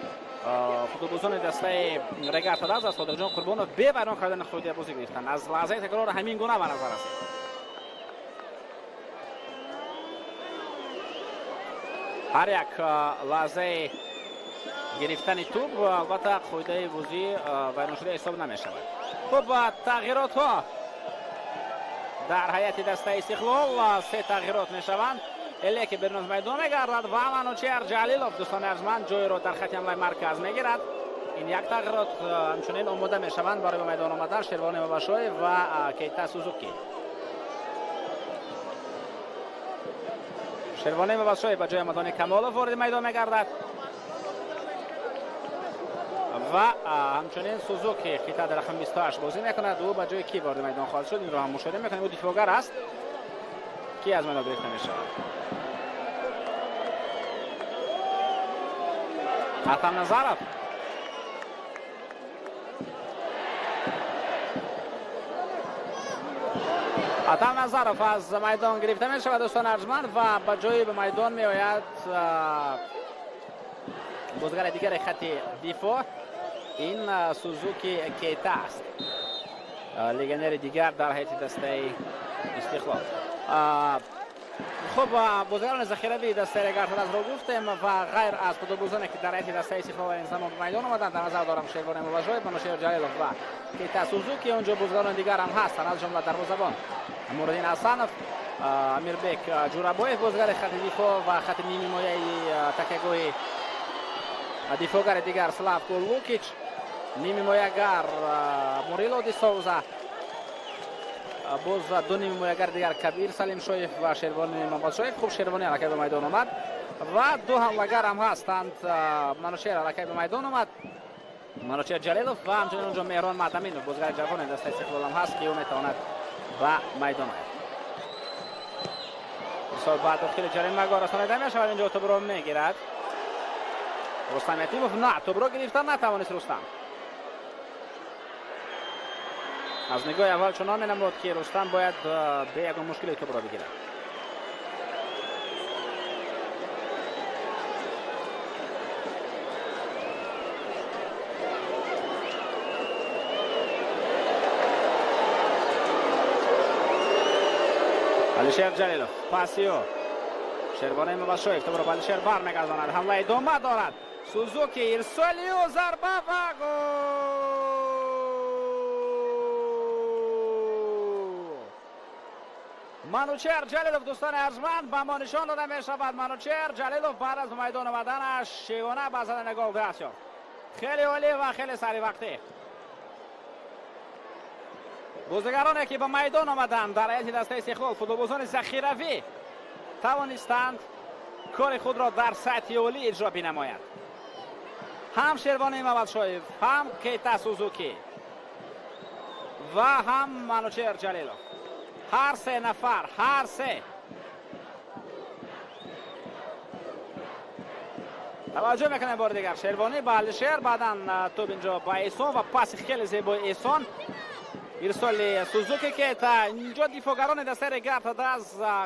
футболбозони дастаи Регар ТадАЗ аз Содиқҷон Қурбонов бе вайрон кардани қоидаи бозӣ гирифтанд. Аз лаҳзаи такрор ҳамин гуна ба назар расид. Ҳар як лаҳзаи гирифтани тӯб албатта қоидаи бозӣ вайроншуда ҳисоб намешавад. Хуб, тағйиротҳо дар ҳайати дастаи Истиқлол се тағйирот мешаванд. Элеки берун аз майдон мегардад ва Манучер Ҷалилов, дӯстони арҷманд, ҷойро дар хати ҳамлаи марказ мегирад. Ин як тағйирот. Ҳамчунин омода мешаванд барои ба майдон омадан Шервони Мабашоев ва Кейта Сузуки. Шервони Мабашоев ба ҷои Амадони Камолов вориди майдон мегардад ва ҳамчунин Сузуки хита дар рақами 28 бозӣ мекунад. Ӯ ба ҷои ки вориди майдон хоҳад шуд, инро ҳам мушоҳида мекунем. Ӯ дифоъгар аст, ки аз майдон гирифта мешавад. Атам Назаров. Атам Назаров аз майдон гирифта мешавад, дӯстони арҷманд, ва ба ҷои ба майдон меояд бозигари дигари хати дифоъ. Ин Сузуки Кейта аст, легионери дигар дар ҳайати дастаи Истиқлол. Хуб, бозигарони захиравии дастаи Регар ТадАЗро гуфтем ва ғайр аз футболбозоне, ки дар ҳайати дастаи Истиқлол ин замон ба майдон омаданд, дар назар дорам Шервони Мабашоев, Манучер Ҷалилов ва Кейта Сузуки. Онҷо бозигарони дигар ҳам ҳастанд, аз ҷумла дарвозабон Муриддин Ҳасанов, Амирбек Ҷурабоев, бозигари хати дифоъ ва хати нимҳимояи такягоҳи дифоъгари дигар Славко Лукич, нимҳимоягар Мурило Ди Соуза, боз ду нимҳимоягари дигар Кабир Салимшоев ва Шервони Мамадшоев. Хуб, Шервони аллакай ба майдон омад ва ду ҳамлагар ҳам ҳастанд. Манучер аллакай ба майдон омад, Манучер Ҷалилов ва ҳамчунин онҷо Меҳрон Маъдаминов, бозигари ҷавони дастаи Истиқлол ҳам ҳаст, ки ӯ метавонад ба майдон ояд. Ирсол ба дохили ҷаримагоҳ расонида мешавад. Инҷо тӯбро мегирад Рустам Ятимов. На, тӯбро гирифта натавонист Рустам. Аз нигоҳи аввал чунон менамуд, ки Рустам бояд бе ягон мушкиле тӯбро бигирад. Алишер Ҷалилов, паси ӯ Шервони Мабашоев, тӯбро ба Алишер бармегардонад. Ҳамла идома дорад. Сузуки, ирсоли ӯ, зарба ва гол! Манучер Ҷалилов, дӯстони арҷманд, ба мо нишон дода мешавад. Манучер Ҷалилов баъд аз майдон омаданаш чигуна ба задани гол даст ёфт. Хеле олӣ ва хеле саривақтӣ. Бозигароне, ки ба майдон омаданд дар ҳайати дастаи Истиқлол, футболбозони захиравӣ, тавонистанд кори худро дар сатҳи олӣ иҷро бинамоянд. Ҳам Шервони Мамадшоев, ҳам Кейта Сузуки ва ҳам Манучер Ҷалилов. Ҳар се нафар, ҳар се. Таваҷҷӯҳ мекунем бори дигар. Шервонӣ ба Алишер, баъдан тӯб инҷо ба Эҳсон ва паси хеле зебои Эҳсон. Ирсоли Сузуки Кейта. Инҷо дифоъгарони дастаи Регар ТадАЗ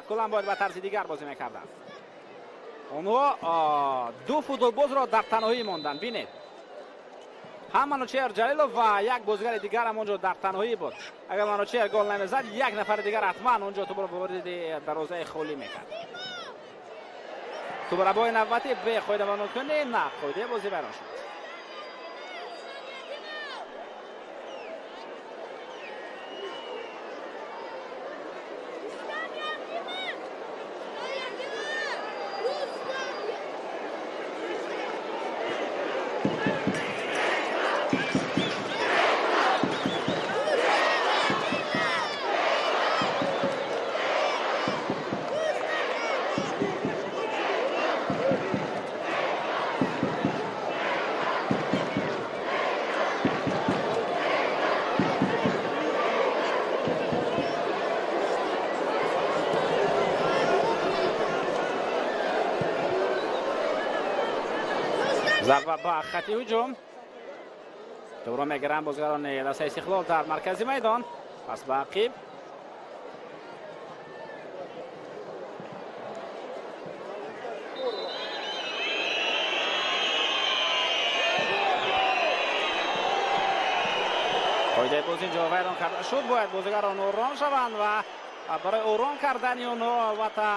куллан бояд ба тарзи дигар бозӣ мекарданд. Онҳо ду футболбозро дар танҳоӣ монданд. Бинед, ҳам Манучер Ҷалилов ва як бозигари дигар ҳам онҷо дар танҳоӣ буд. Агар Манучер гол намезад, як нафари дигар ҳатман онҷо тӯбро вориди дарвозаи холӣ мекард. Тӯбрабои навбатӣ бе қоидавайронкунӣ, на, қоидаи бозӣ вайрон шуд. Зарба ба хати ҳуҷум. Тӯбро мегиранд бозигарони дастаи Истиқлол дар маркази майдон. Пас ба ақиб. Қоидаи бозӣ инҷо вайрон карда шуд. Бояд бозигарон ором шаванд ва барои ором кардани онҳо албатта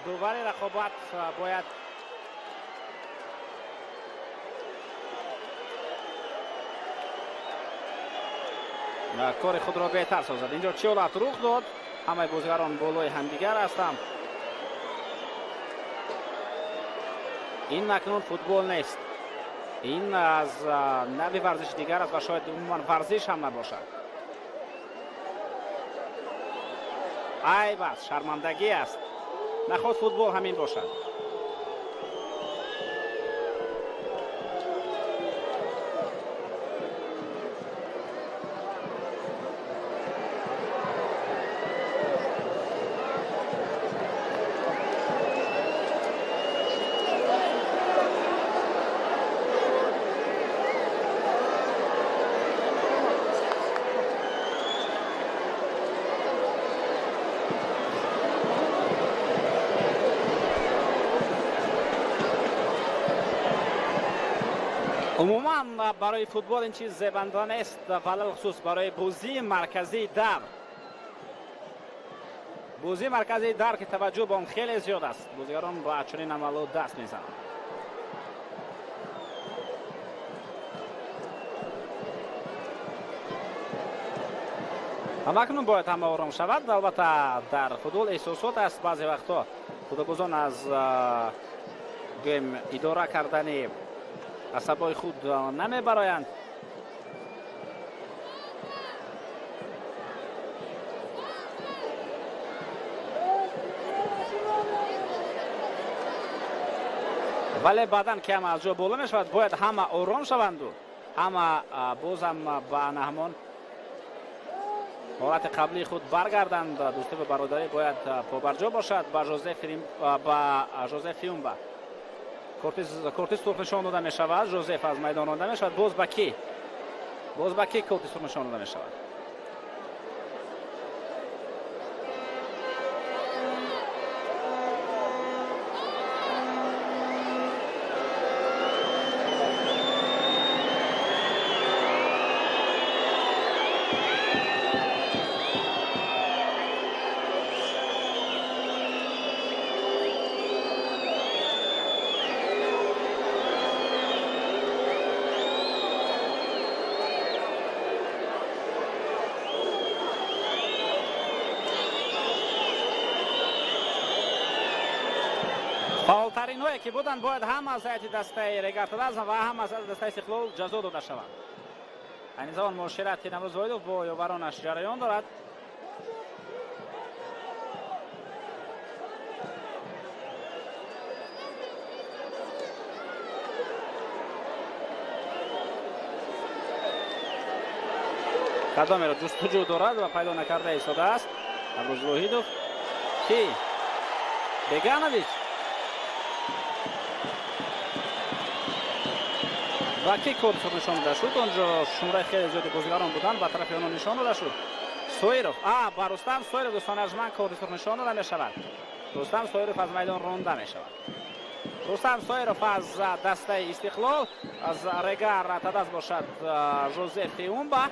довари рақобат бояд кори худро беҳтар созад. Инҷо чӣ ҳолат рух дод? Ҳамаи бозигарон болои ҳамдигар ҳастанд. Ин акнун футбол нест. Ин аз нави варзиши дигар аст ва шояд умуман варзиш ҳам набошад. Айб аст, шармандагӣ аст. Наход футбол ҳамин бошад. Умуман барои футбол ин чиз зебанда нест, алалхусус барои бозии марказии дар. Бозии марказии дар ки таваҷҷӯҳ ба он хеле зиёд аст. Бозигарон ба чунин амалҳо даст мезананд. Ҳамакнун бояд ҳама ором шавад. Албатта дар футбол эҳсосот аст. Баъзе вақтҳо футболбозон аз гӯем идора кардани асабои худ намебароянд. Вале баъдан ки ҳама аз ҷо боло мешавад, бояд ҳама ором шаванду ҳама бозам ба ҳамон ҳолати қаблии худ баргарданд. Дӯстӣ ва бародарӣ бояд побарҷо бошад. Ба Жозе Фиумба корти сурх нишон дода мешавад. Жозеф аз майдон ронда мешавад. Боз ба кӣ? Боз ба кӣ корти сурх нишон дода мешавад? Фаъолтаринҳое ки буданд бояд ҳам аз ҳайати дастаи Регар-ТадАЗ ва ҳам аз ҳайати дастаи Истиқлол ҷазо дода шаванд. Айни замон муоширати Наврӯз Воҳидов бо ёваронаш ҷараён дорад. Кадомеро ҷустуҷӯ дорад ва пайдо накарда истодааст Наврӯз Воҳидов. Ки? Беганович. Ва ки корти сурх нишон дода шуд? Онҷо шумораи хеле зиёди бозигарон буданд, ба тарафи онҳо нишон дода шуд. Соиров, ба Рустам Соиров дӯстони арҷманд корти сурх нишон дода мешавад. Рустам Соиров аз майдон ронда мешавад. Рустам Соиров аз дастаи Истиқлол, аз Регар-ТадАЗ бошад Жозеф Фиумба.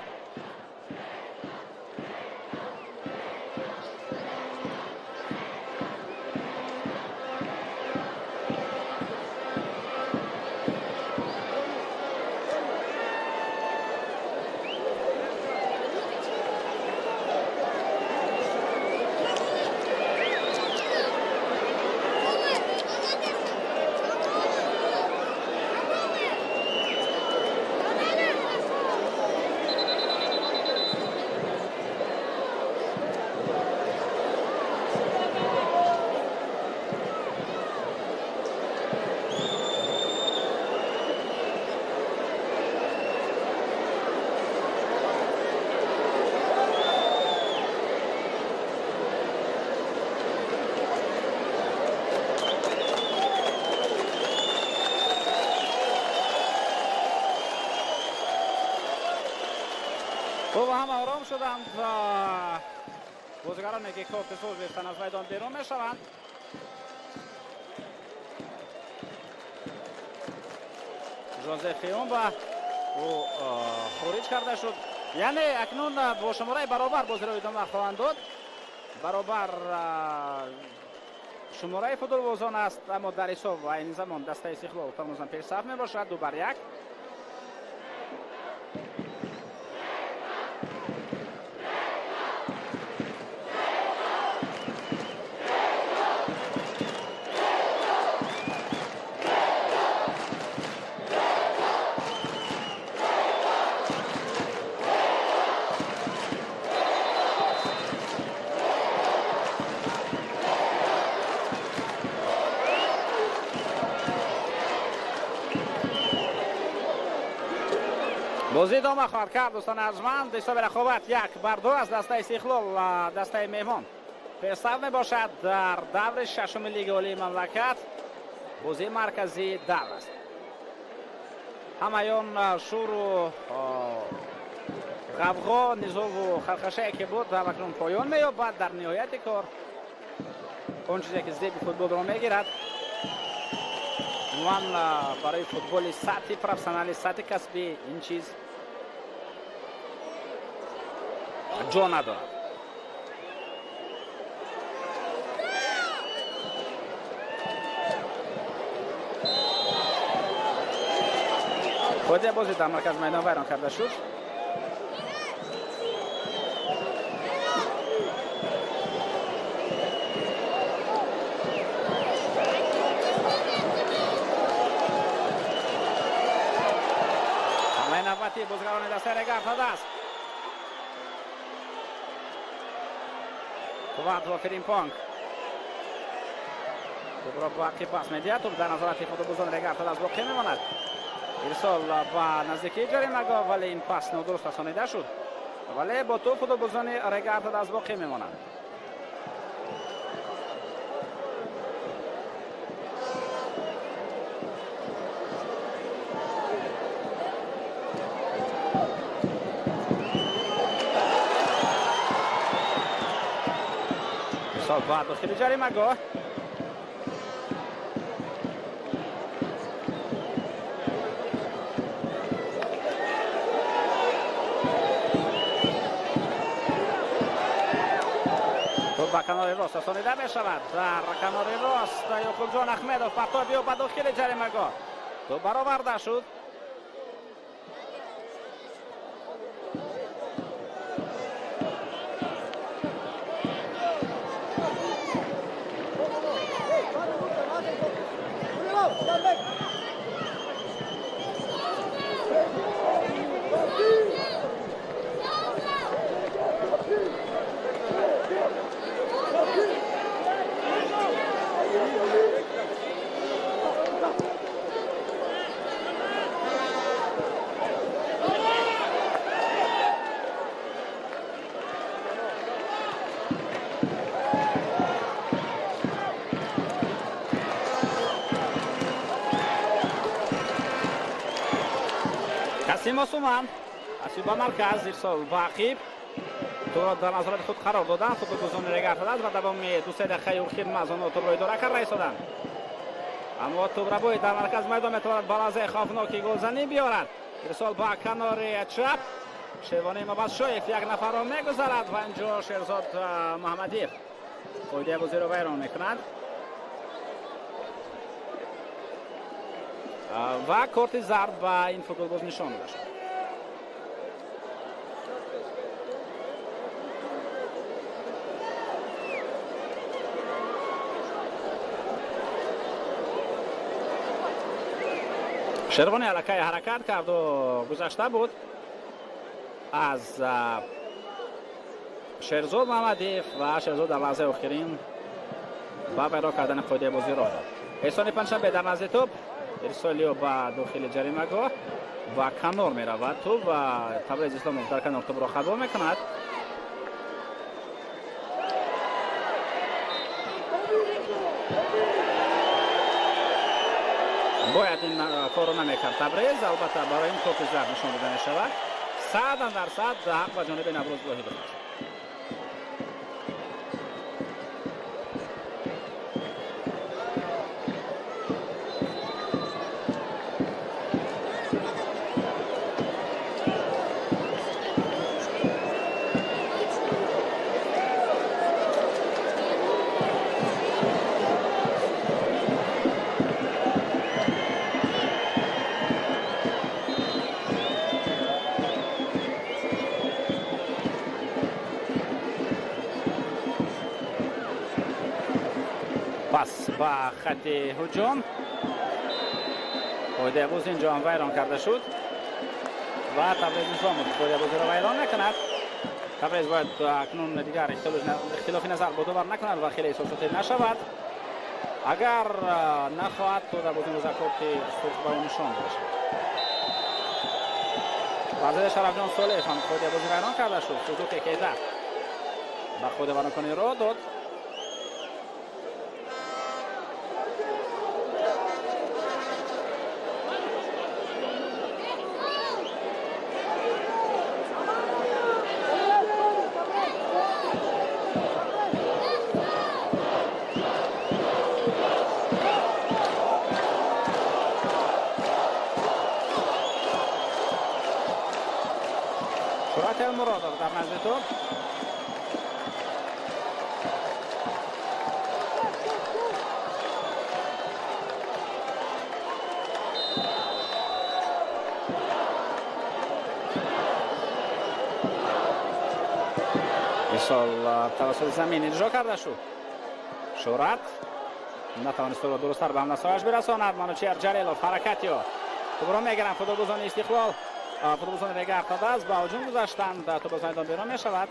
Хуб, ҳама ором шуданд ва бозигароне ки корти сурх гирифтанд аз майдон берун мешаванд. Жозеф Фиумба ӯ хориҷ карда шуд. Яъне акнун бо шумораи баробар бозиро идома хоҳанд дод. Баробар шумораи футболбозон аст, аммо дар ҳисоб ва айни замон дастаи Истиқлол тормозан пешсаф мебошад 2-1. Бозӣ идома хоҳад кард, дӯстони арҷманд. Ҳисоби рақобат 1-2 аз дастаи Истиқлол, дастаи меҳмон пешсаф мебошад дар даври шашуми лиги олии мамлакат. Бозии марказии давр аст. Ҳамаён шӯру ғавғо, низову хархашае ки буд акнун поён меёбад. Дар ниҳояти кор он чизе ки зеби футболро мегирад, умуман барои футболи сатҳи профессионали, сатҳи касбӣ ин чиз ҷо надорад. Қоидаи бозӣ дар маркази майдон вайрон карда шуд. Ҳамлаи навбатӣ бозигарони дастаи Регард аст. Квадро Феримпонг тӯбро ба ақиб пас медиҳад. Тӯб дар назорати футболбозони Регард аз боқӣ мемонад. Ирсол ба наздикии ҷаримагоҳ, вале ин пас нодуруст расонида шуд. Вале бо тӯб футболбозони Регард аз боқӣ мемонанд. Ба дохили ҷаримагоҳ тӯб ба канори рост расонида мешавад. Дар канори рост Ёқубҷон Аҳмедов партоб ё ба дохили ҷаримагоҳ, тӯб бароварда шуд. Қасим Осуман ба марказ, ирсол ба ақиб, тӯбро дар назорати худ қарор доданд футболбозони Регард ва давоми 2-3 дақиқаи охир маз онҳо тӯбро идора карда истоданд. Аммо тӯбрабои дар маркази майдон метавонад ба лаҳзаи хавфноки голзанӣ биёрад. Ирсол ба канори чап, Шервони Мабадшоев як нафарро мегузарад ва инҷо Шерзод Муҳаммадиев қоидаи бозиро вайрон мекунад ва корти зард ба ин футболбоз нишон дода шуд. Шервони аллакай ҳаракат карду гузашта буд аз Шерзод Муҳаммадиев ва Шерзод дар лаҳзаи охирин ба вайрон кардани қоидаи бозӣ роҳ дод. Эҳсони Панҷшанбе дар назди тӯб, ирсолиё ба дохили ҷаримагоҳ ва канор меравад тӯб ва Табрез Исломов дар канор тӯбро қабул мекунад. Бояд ин корро намекард Табрез, албатта барои ин корти зард нишон дода мешавад. 100% ҳақ ба ҷониби Наврӯз Воҳидов аст. Пас ба хати ҳуҷум. Қоидаи бозӣ инҷо ҳам вайрон карда шуд ва Табрез Низомов қоидаи бозиро вайрон накунад. Табрез бояд акнун дигар ихтилофи назар бо довар накунад ва хеле эҳсосотӣ нашавад. Агар нахоҳад, то дар бозии имрӯза корти сурх ба ӯ нишон дода шавад. Бар зидди Шарафҷон Солеҳов ҳам қоидаи бозӣ вайрон карда шуд. Сузуки Кейта ба қоида вайронкунӣ роҳ дод. Муродов дар назди топ. Мисол тавассути замин иҷро карда шуд. Шӯҳрат натавонист тӯбро дурусттар ба ҳамнасояш бирасонад. Манучеҳр Ҷалилов ҳаракат ёфт. Тӯбро мегиранд футболбозони Истиқлол. Футболбозони Регар ТадАЗ ба ҳуҷум гузаштанд. Тӯб аз майдон берун мешавад.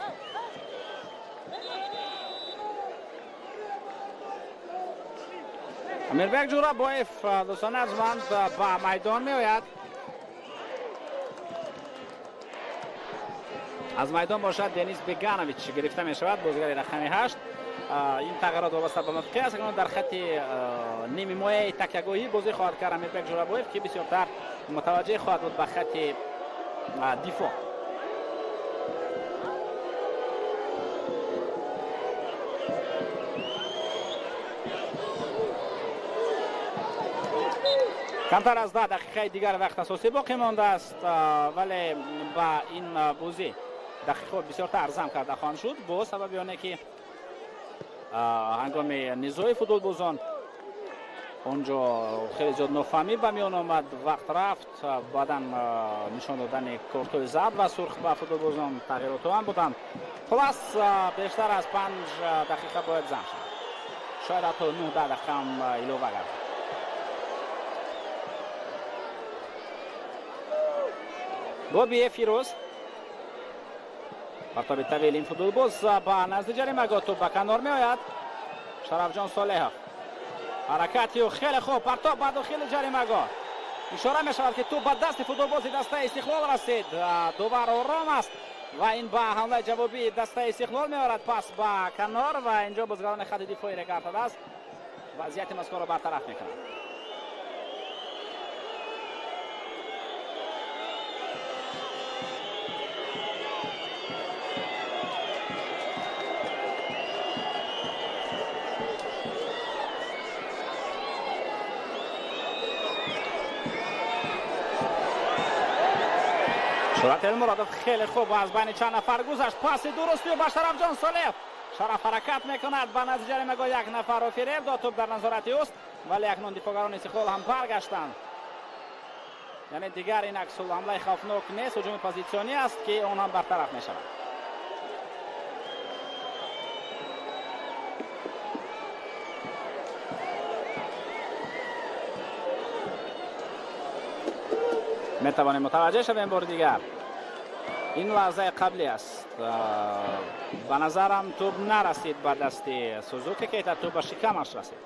Амирбек Ҷӯрабоев, дӯстони арҷманд, ба майдон меояд. Аз майдон бошад Денис Беганович гирифта мешавад, бозигари рақами 8. Ин тағйирот вобаста ба мавқеъ аст. Акнун дар хати нимҳимояи такягоҳӣ бозӣ хоҳад кард Амирбек Ҷӯрабоев, ки бисёртар мутаваҷҷеҳ хоҳад буд ба хати дифоъ. Камтар аз 10 дақиқаи дигар вақт асосӣ боқӣ мондааст, вале ба ин бозӣ дақиқаҳо бисёртар зам карда хоҳанд шуд бо сабаби оне ки ҳангоми низои футболбозон онҷо хеле зиёд нофаҳмӣ ба миён омад, вақт рафт, баъдан нишон додани кортҳои зард ва сурх ба футболбозон тағйиротҳо ҳам буданд. Хулас, бештар аз 5 дақиқа бояд зам шавад, шояд ҳатто 9-10 дақиқа ҳам илова гардад. Бобие Фирӯз партоби тавил ин футболбоз ба назди ҷаримагоҳ, тӯб ба канор меояд. Шарафҷон Солеҳов ҳаракати ӯ хеле хуб, партоб ба дохили ҷаримагоҳ. Ишора мешавад ки тӯб ба дасти футболбози дастаи Истиқлол расид. Довар ором аст ва ин ба ҳамлаи ҷавобии дастаи Истиқлол меорад. Пас ба канор ва инҷо бозигарони хати дифои Регар ТадАЗ вазъияти мазкурро бартараф мекунанд. Шӯҳрат Элмуродов хеле хуб аз байни чанд нафар гузашт. Паси дурусти ба Шарафҷон Солеҳов. Шараф ҳаракат мекунад ба назди ҷаримагоҳ, як нафарро фиреб дод, тӯб дар назорати ӯст, вале акнун дифоъгарони Истиқлол ҳам баргаштанд. Яъне дигар ин аксул ҳамлаи хавфнок нест, ҳуҷуми позитсионӣ аст ки он ҳам бартараф мешавад. Метавонем мутаваҷҷеҳ шавем бори дигар. Ин лаҳзаи қаблӣ аст. Ба назарам тӯб нарасид ба дасти Сузуки Кейта, тӯб ба шикамаш расид.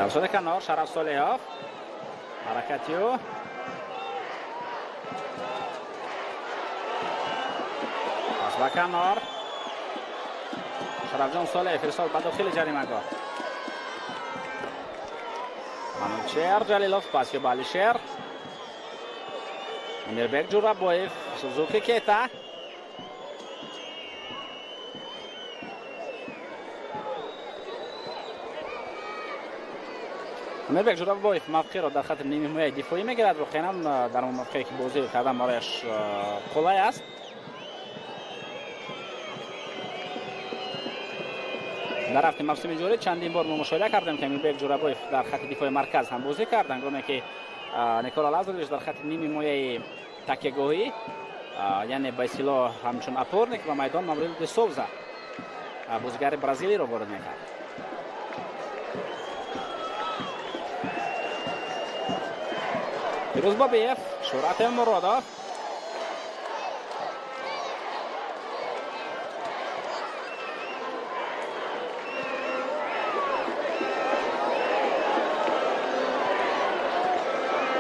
Дар зони канор Шараф Солеҳов. Ҳаракати ӯ. Пас ба канор. Шарафҷон Солеҳ ирсол ба дохили ҷаримагоҳ. Манучер Ҷалилов пас ё ба Алишер. Амирбек Ҷурабоев, Сузуки Кета. Амирбек Ҷурабоев мавқеъро дар хати нимҳимояи дифоӣ мегирад. Воқеан дар он мавқее ки бозӣ кардан барояш қулай аст. Дар рафти мавсими ҷорӣ чандин бор мо мушоҳида кардем, ки Амирбек Ҷурабоев дар хати дифои марказ ҳам бозӣ кард, ҳангоме ки Никола Лазович дар хати нимҳимояи такягоҳӣ, яъне ба истилоҳ ҳамчун опорник ба майдон Маврило де Соуза, бозигари бразилиро ворид мекард. Фирӯз Бобиев, Шӯҳрат Элмуродов.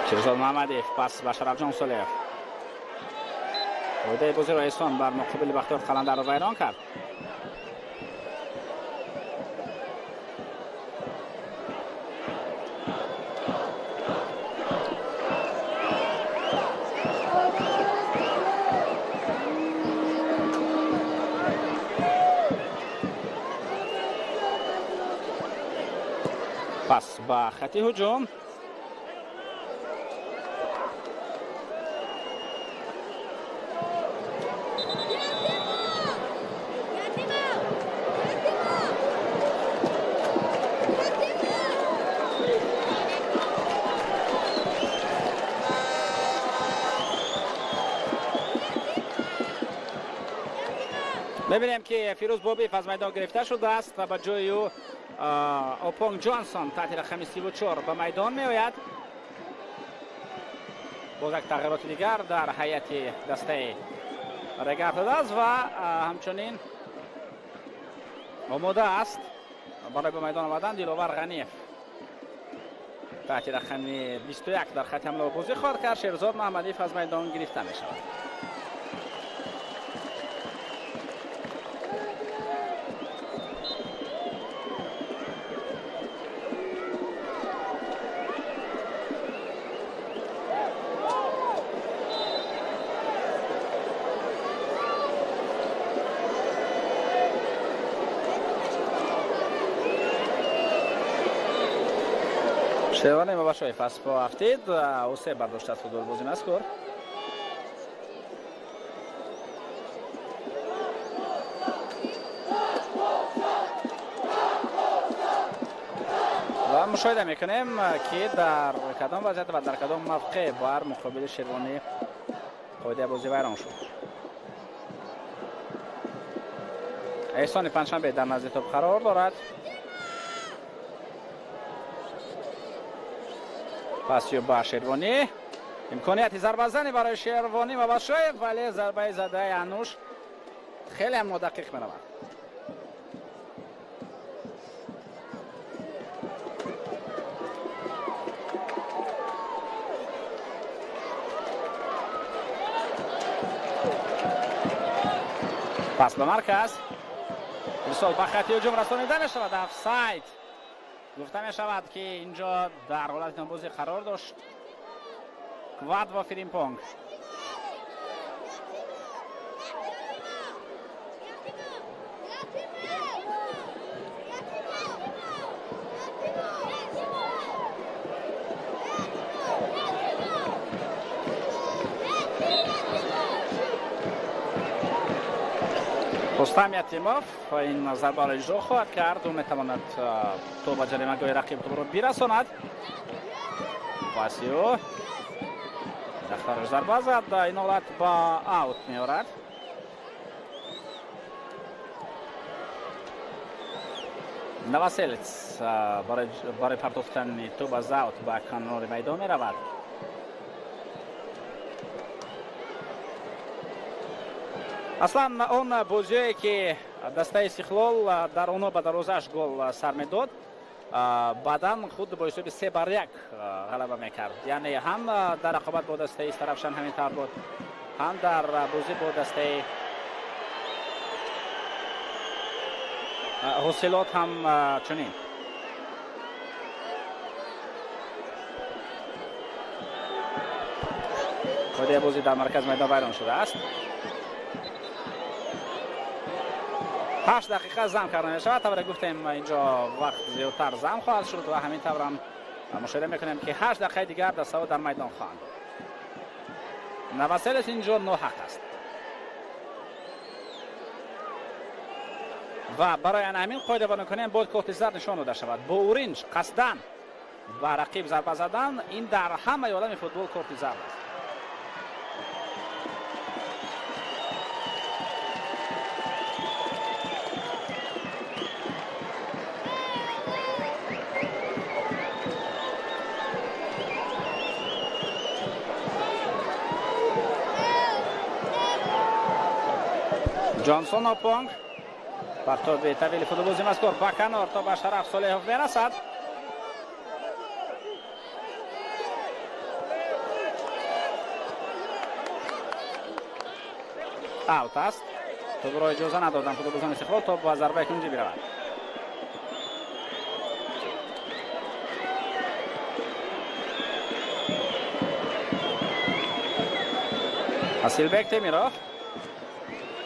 Шерзод Муҳаммадиев пас ба Шарафҷон Солеҳов. Қоидаи бозиро Эҳсон бар муқобили Бахтиёр Қаландарро вайрон кард. Пас ба хати ҳуҷум. Мебинем, ки Фирӯз Бобиев аз майдон гирифта шудааст ва ба ҷои ӯ Опонг Ҷонсон таҳти рақами 34 ба майдон меояд. Боз як тағйироти дигар дар ҳайати дастаи Регар-ТадАЗ ва ҳамчунин омода аст барои ба майдон омадан Диловар Ғаниев таҳти рақами 21 дар хати ҳамла бозӣ хоҳад кард. Шерзод Муҳаммадиев аз майдон гирифта мешавад. Шервани Мабашоев аз по афтид, ӯ се бардоштааст футболбози мазкур. Ва мушоҳида мекунем, ки дар кадом вазъият ва дар кадом мавқеъ бар муқобили Шервонӣ қоидаи бозӣ вайрон шуд. Эҳсони Панҷшанбе дар назди топ қарор дорад. Пас ё ба Шервонӣ. Имконияти зарбазанӣ барои Шервонӣ Мабашоев, вале зарбаи задаи Ануш хеле ҳам нодақиқ меравад. Пас ба марказ. Ирсол ба хати ҳуҷум расонида мешавад. Офсайд гуфта мешавад, ки инҷо дар ҳолати нобозӣ қарор дошт Квадво Фиримпонг. Рустам Ятимов ин зарбаро иҷро хоҳад кард. Ӯ метавонад то ба ҷаримагоҳи рақиб топро бирасонад. Паси ӯ дахтараш зарба зад, ин ҳолат ба аут меорад. Новоселец барои партофтани тӯб аз аут ба канори майдон меравад. Аслан он бозиое, ки дастаи Истиқлол дар онҳо ба дарвозааш гол сар медод, Баъдан худ бо ҳисоби 3-1 ғалаба мекард. Яъне ҳам дар рақобат бо дастаи Истаравшан ҳамин тавр буд, ҳам дар бозӣ бо дастаи Ҳосилот ҳам чунин. Қоидаи бозӣ дар марказ майдон вайрон шудааст. 8 дақиқа зам карда мешавад. Тавре гуфтем, инҷо вақт зиёдтар зам хоҳад шуд ва ҳамин тавр ҳам мушоҳида мекунем, ки 8 дақиқаи дигар дастаҳо дар майдон хоҳанд буд. Новоселес инҷо ноҳақ аст ва барои ҳамин қоида вайронкунӣ бояд корти зард нишон дода шавад. Бо уринҷ қасдан ба рақиб зарба задан, ин дар ҳамаи олами футбол корти зард аст. Ҷонсон Опонг партоби тавили футболбози мазкур ба канор то ба Шараф Солеҳов мерасад. Аут аст. Тобро иҷоза надоданд футболбозони Истиқлол то ба зарбаи кунҷӣ биравад. Асилбек Темиров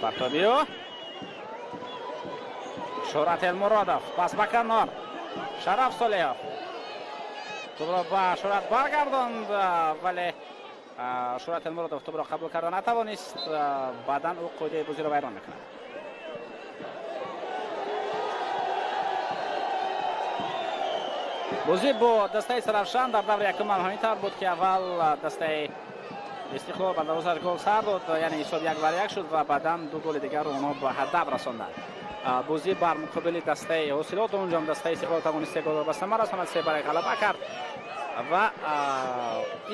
партобиё Шӯҳрат Элмуродов пас ба канор. Шараф Солеҳов тӯбро ба Шӯҳрат баргардонд, вале Шӯҳрат Элмуродов тӯбро қабул карда натавонист. Баъдан ӯ қоидаи бозиро вайрон мекунад. Бозӣ бо дастаи Саравшан дар даври якум ҳам ҳамин тавр буд, ки аввал дастаи Истиқлол ба дарвозааш гол сар дод, яъне ҳисоб 1-1 шуд ва баъдан 2 голи дигарро онҳо ба ҳадаф расонданд. Бозӣ бар муқобили дастаи Ҳосилот, онҷо ҳам дастаи Истиқлол тавонист 3 голро ба самар расонад, 3-1 ғалаба кард ва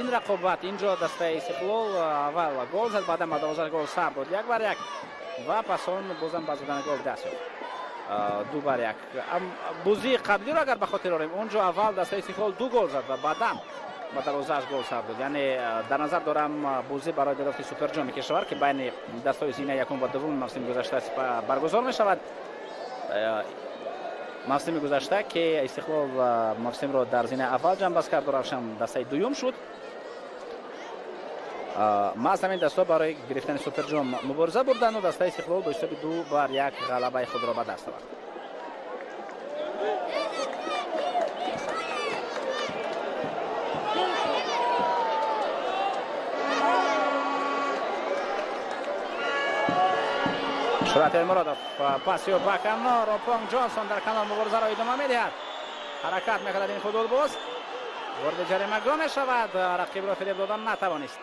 ин рақобат инҷо дастаи Истиқлол аввал гол зад, баъдан ба дарвозааш гол сар дод 1-1 ва пас он бозам ба задани гол даст ёфт 2-1. Бозии қаблиро агар ба хотир орем, онҷо аввал дастаи Истиқлол 2 гол зад ва баъдан ба дарвозааш гол сар дод. Яъне дар назар дорам бозӣ барои дарёфти суперҷоми кишвар, ки байни дастҳои зинаи якум ва дуввуми мавсими гузашта баргузор мешавад. Мавсими гузашта, ки Истиқлол мавсимро дар зинаи аввал ҷамъбаст кард, Равшан дастаи дуюм шуд. Маҳз ҳамин дастҳо барои гирифтани суперҷом мубориза бурданду дастаи Истиқлол бо ҳисоби 2-1 ғалабаи худро ба даст овард. Шӯҳрат Элмуродов пасиё ба канор. Опонг Ҷонсон дар канор муборизаро идома медиҳад. Ҳаракат мекунад ин футболбоз, ворди ҷаримагоҳ мешавад, рақибро фиреб додан натавонист.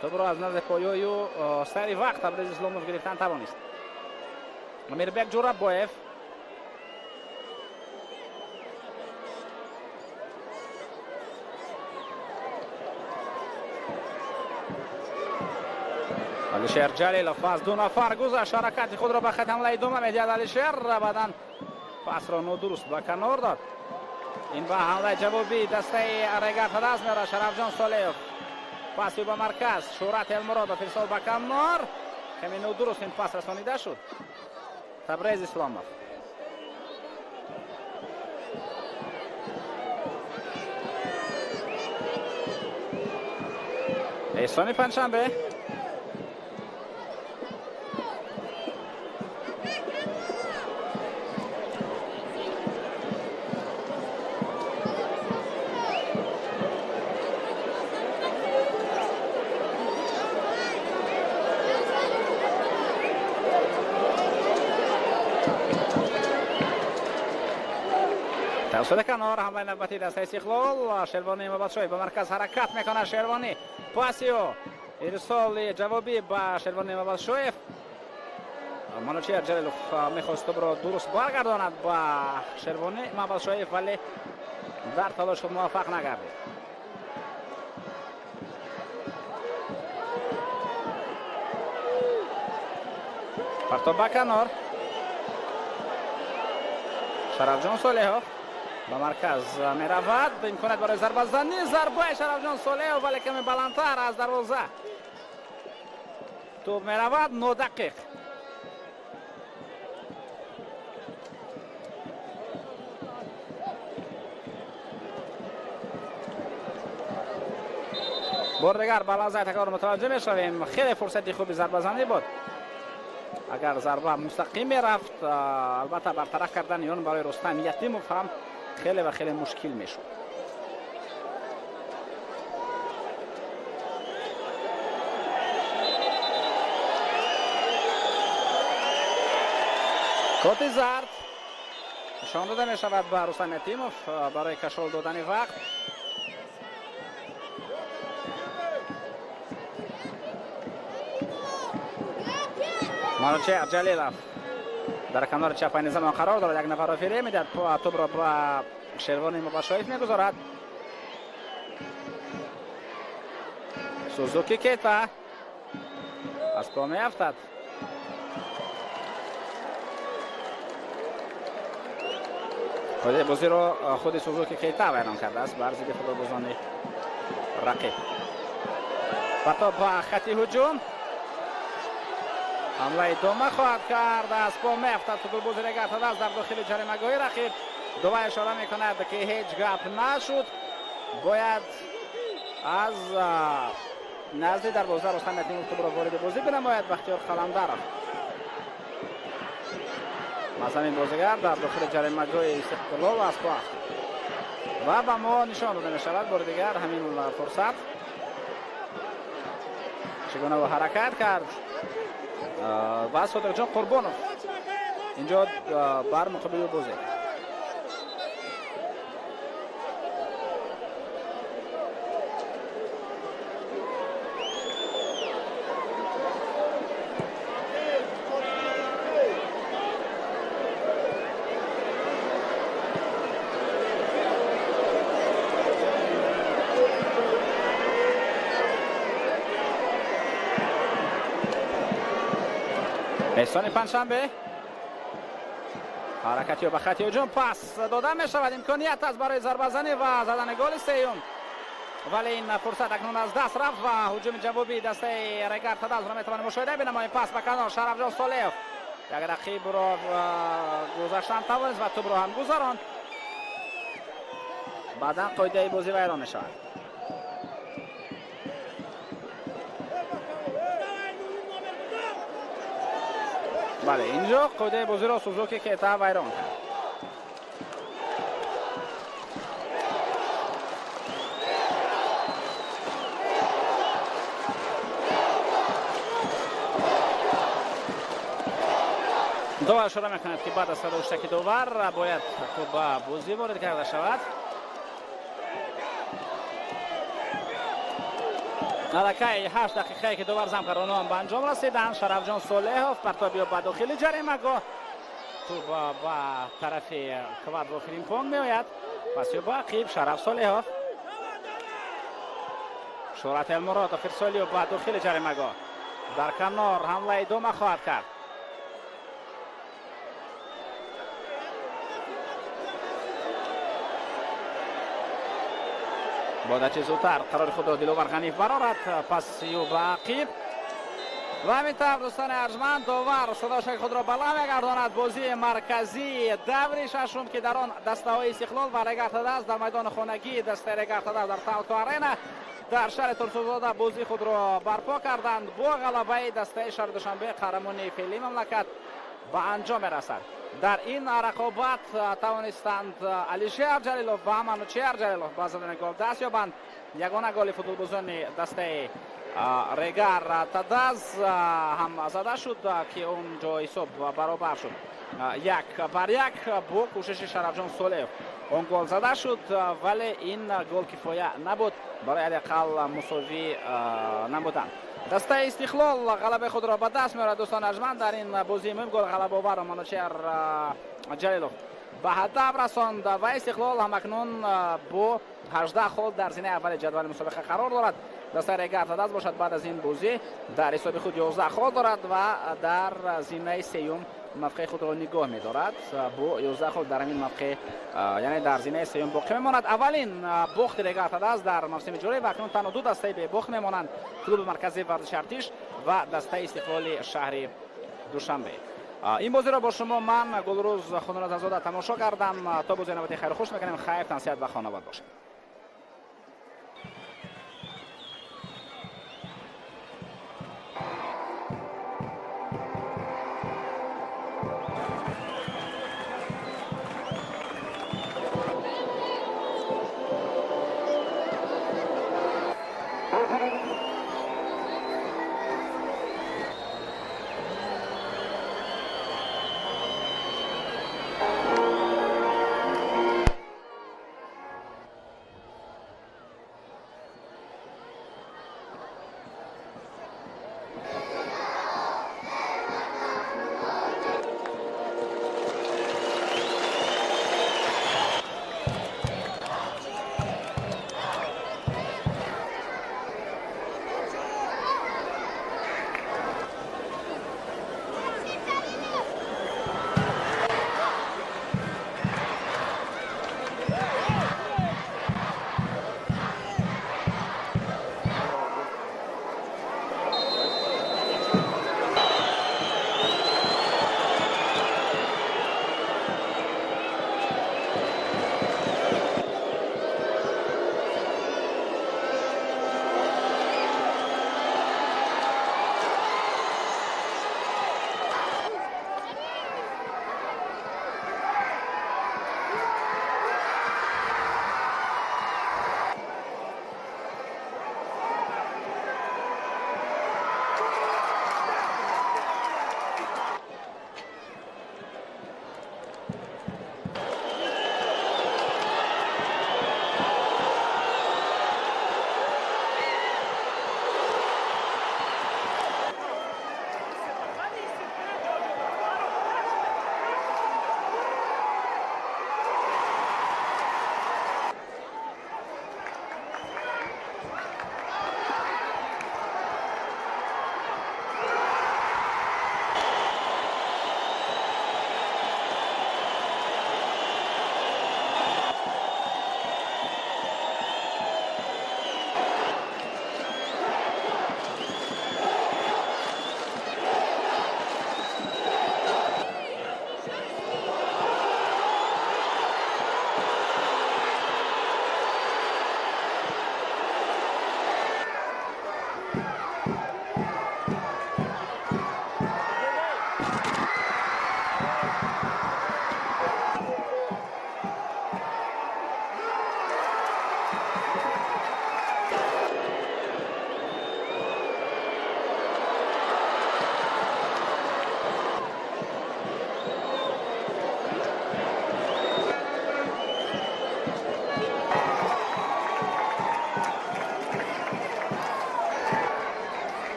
Тӯбро аз назди поёю сари вақт Табриз Исломов гирифтан тавонист. Амирбек Ҷурабоев Алишер Ҷалилов аз 2 нафар гузашт, ҳаракати худро ба хати ҳамла идома медиҳад Алишер, баъдан пасро нодуруст ба канор дод. Ин ба ҳамлаи ҷавобии дастаи Регар даст меорад. Шарафҷон Солеҳов паси ба марказ, Шӯҳрат Элмуродов ирсол ба канор, каме нодуруст ин пас расонида шуд. Табрез Исломов Эҳсони Панҷшанбе Тавсида канор, ҳамлаи навбатии дастаи Истиқлол. Шервонӣ Мабадшоев ба марказ ҳаракат мекунад. Шервонӣ пасиё ирсоли ҷавобӣ ба Шервонӣ Мабадшоев. Манучер Ҷалилов мехост тӯбро дуруст баргардонад ба Шервонӣ Мабадшоев, вале дар талош худ муваффақ нагардид. Партоб ба канор. Шарафҷон Солеҳов Ба марказ меравад, имконият барои зарбазанӣ, зарбаи Шарафҷон Солеҳов, вале каме баландтар аз дарвоза. Тӯб меравад нодақиқ. Бор дигар ба лаҳзаи такрор мутаваҷҷӯҳ мешавем. Хеле фурсати хуби зарбазанӣ буд. Агар зарба мустақим мерафт, албатта бартараф кардани он барои Рустам Ятимов ҳам хеле ва хеле мушкил мешуд. Коти зард нишон дода мешавад ба Рустам Ятимов барои кашол додани вақт. Манучеҳр Ҷалилов дар канори чап айни замон қарор дорад. Як нафарро фиреб медиҳад, тӯбро ба Шервони Мубашоев мегузорад. Сузуки Кета аз по меафтад. Худи бозиро худи Сузуки Кета вайрон кардааст бар зидди футболбозони рақиб. Партоб ба хати ҳуҷум. Ҳамла идома хоҳад кард. Аз по меафтад футболбози Регар ТадАЗ дар дохили ҷаримагоҳи рақиб. Дува ишора мекунад, ки ҳеҷ гап нашуд. Бояд аз назди дарвоза Рустам Ятимов тӯбро вориди бозӣ бинамояд. Бахтиёр Қаландаров, масалан, бозигар дар дохили ҷаримагоҳи Истиқлол аз по афтид ва ба мо нишон дода мешавад бори дигар ҳамин фурсат. Чӣ гуна ӯ ҳаракат кард ва Содиқҷон Қурбонов инҷо бар муқобили ӯ бозӣ. Эҳсони Панҷшанбе ҳаракати ба хати ҳуҷум, пас дода мешавад, имконият аст барои зарбазанӣ ва задани голи сеюм, вале ин фурсат акнун аз даст рафт ва ҳуҷуми ҷавобии дастаи Регар ТадАЗро метавонем мушоҳида бинамоем. Пас ба канор Шарафҷон Солеҳов як рақибро гузаштан тавонист ва тӯбро ҳам гузаронд. Баъдан қоидаи бозӣ вайрон мешавад. Бале, инҷо қоидаи бозиро Сузуки Кета вайрон кард. Довар ишора мекунад, ки баъд аз садоштаки довар бояд тӯб ба бозӣ ворид карда шавад. Аллакай 8 дақиқае, ки довар зам кард, онҳо ҳам ба анҷом расиданд. Шарафҷон Солеҳов партобиё ба дохили ҷаримагоҳ, тӯб ба тарафи Квадро Фримпонг меояд. Пасё ба ақиб Шараф Солеҳов, Шӯҳрат Элмуродов ирсолиё ба дохили ҷаримагоҳ, дар канор ҳамла идома хоҳад кард. Бояд чӣ зудтар қарори худро Диловар Ғаниев барорад. Пасию ба ақиб ва ҳамин тавр, дӯстони арҷманд, довар садошаки худро баланд мегардонад. Бозии марказии даври шашум, ки дар он дастаҳои Истиқлол ва Регар ТадАЗ дар майдони хонагии дастаи Регар ТадАЗ дар Талко Арена дар шаҳри Турсунзода бозии худро барпо карданд, бо ғалабаи дастаи шаҳри Душанбе, қаҳрамони феълии мамлакат, ба анҷом мерасад. Дар ин рақобат тавонистанд Алишер Ҷалилов ва Манучеҳр Ҷалилов ба задани гол даст ёбанд. Ягона голи футболбозони дастаи Регар ТадАЗ ҳам зада шуд, ки он ҷо ҳисоб баробар шуд 1-1 бо кӯшиши Шарафҷон Солеҳов. Он гол зада шуд, вале ин гол кифоя набуд барои ҳадди ақал мусовӣ набудан. Дастаи Истиқлол ғалабаи худро ба даст меорад. Дӯстони арҷманд, дар ин бозии муҳим гол ғалабаоварро Манучеҳр Ҷалилов ба ҳадаф расонд ва Истиқлол ҳамакнун бо 18 хол дар зинаи аввали ҷадвали мусобиқа қарор дорад. Дастаи Регар ТадАЗ бошад, баъд аз ин бозӣ дар ҳисоби худ 11 хол дорад ва дар зинаи сеюм Мавқеи худро нигоҳ медорад бо 11 хол, дар ҳамин мавқеъ, яъне дар зинаи сеюм боқӣ мемонад. Аввалин бохти Регар-ТадАЗ дар мавсими ҷорӣ, ва акнун танҳо ду дастаи бебохт мемонанд: клуби марказии варзиши Артиш ва дастаи Истиқлоли шаҳри Душанбе. Ин бозиро бо шумо ман, Гулрӯз Хунразазода, тамошо кардам. То бозии навбати хайру хуш мекунем. Хайр, тансиҳат ва хонавод бошед.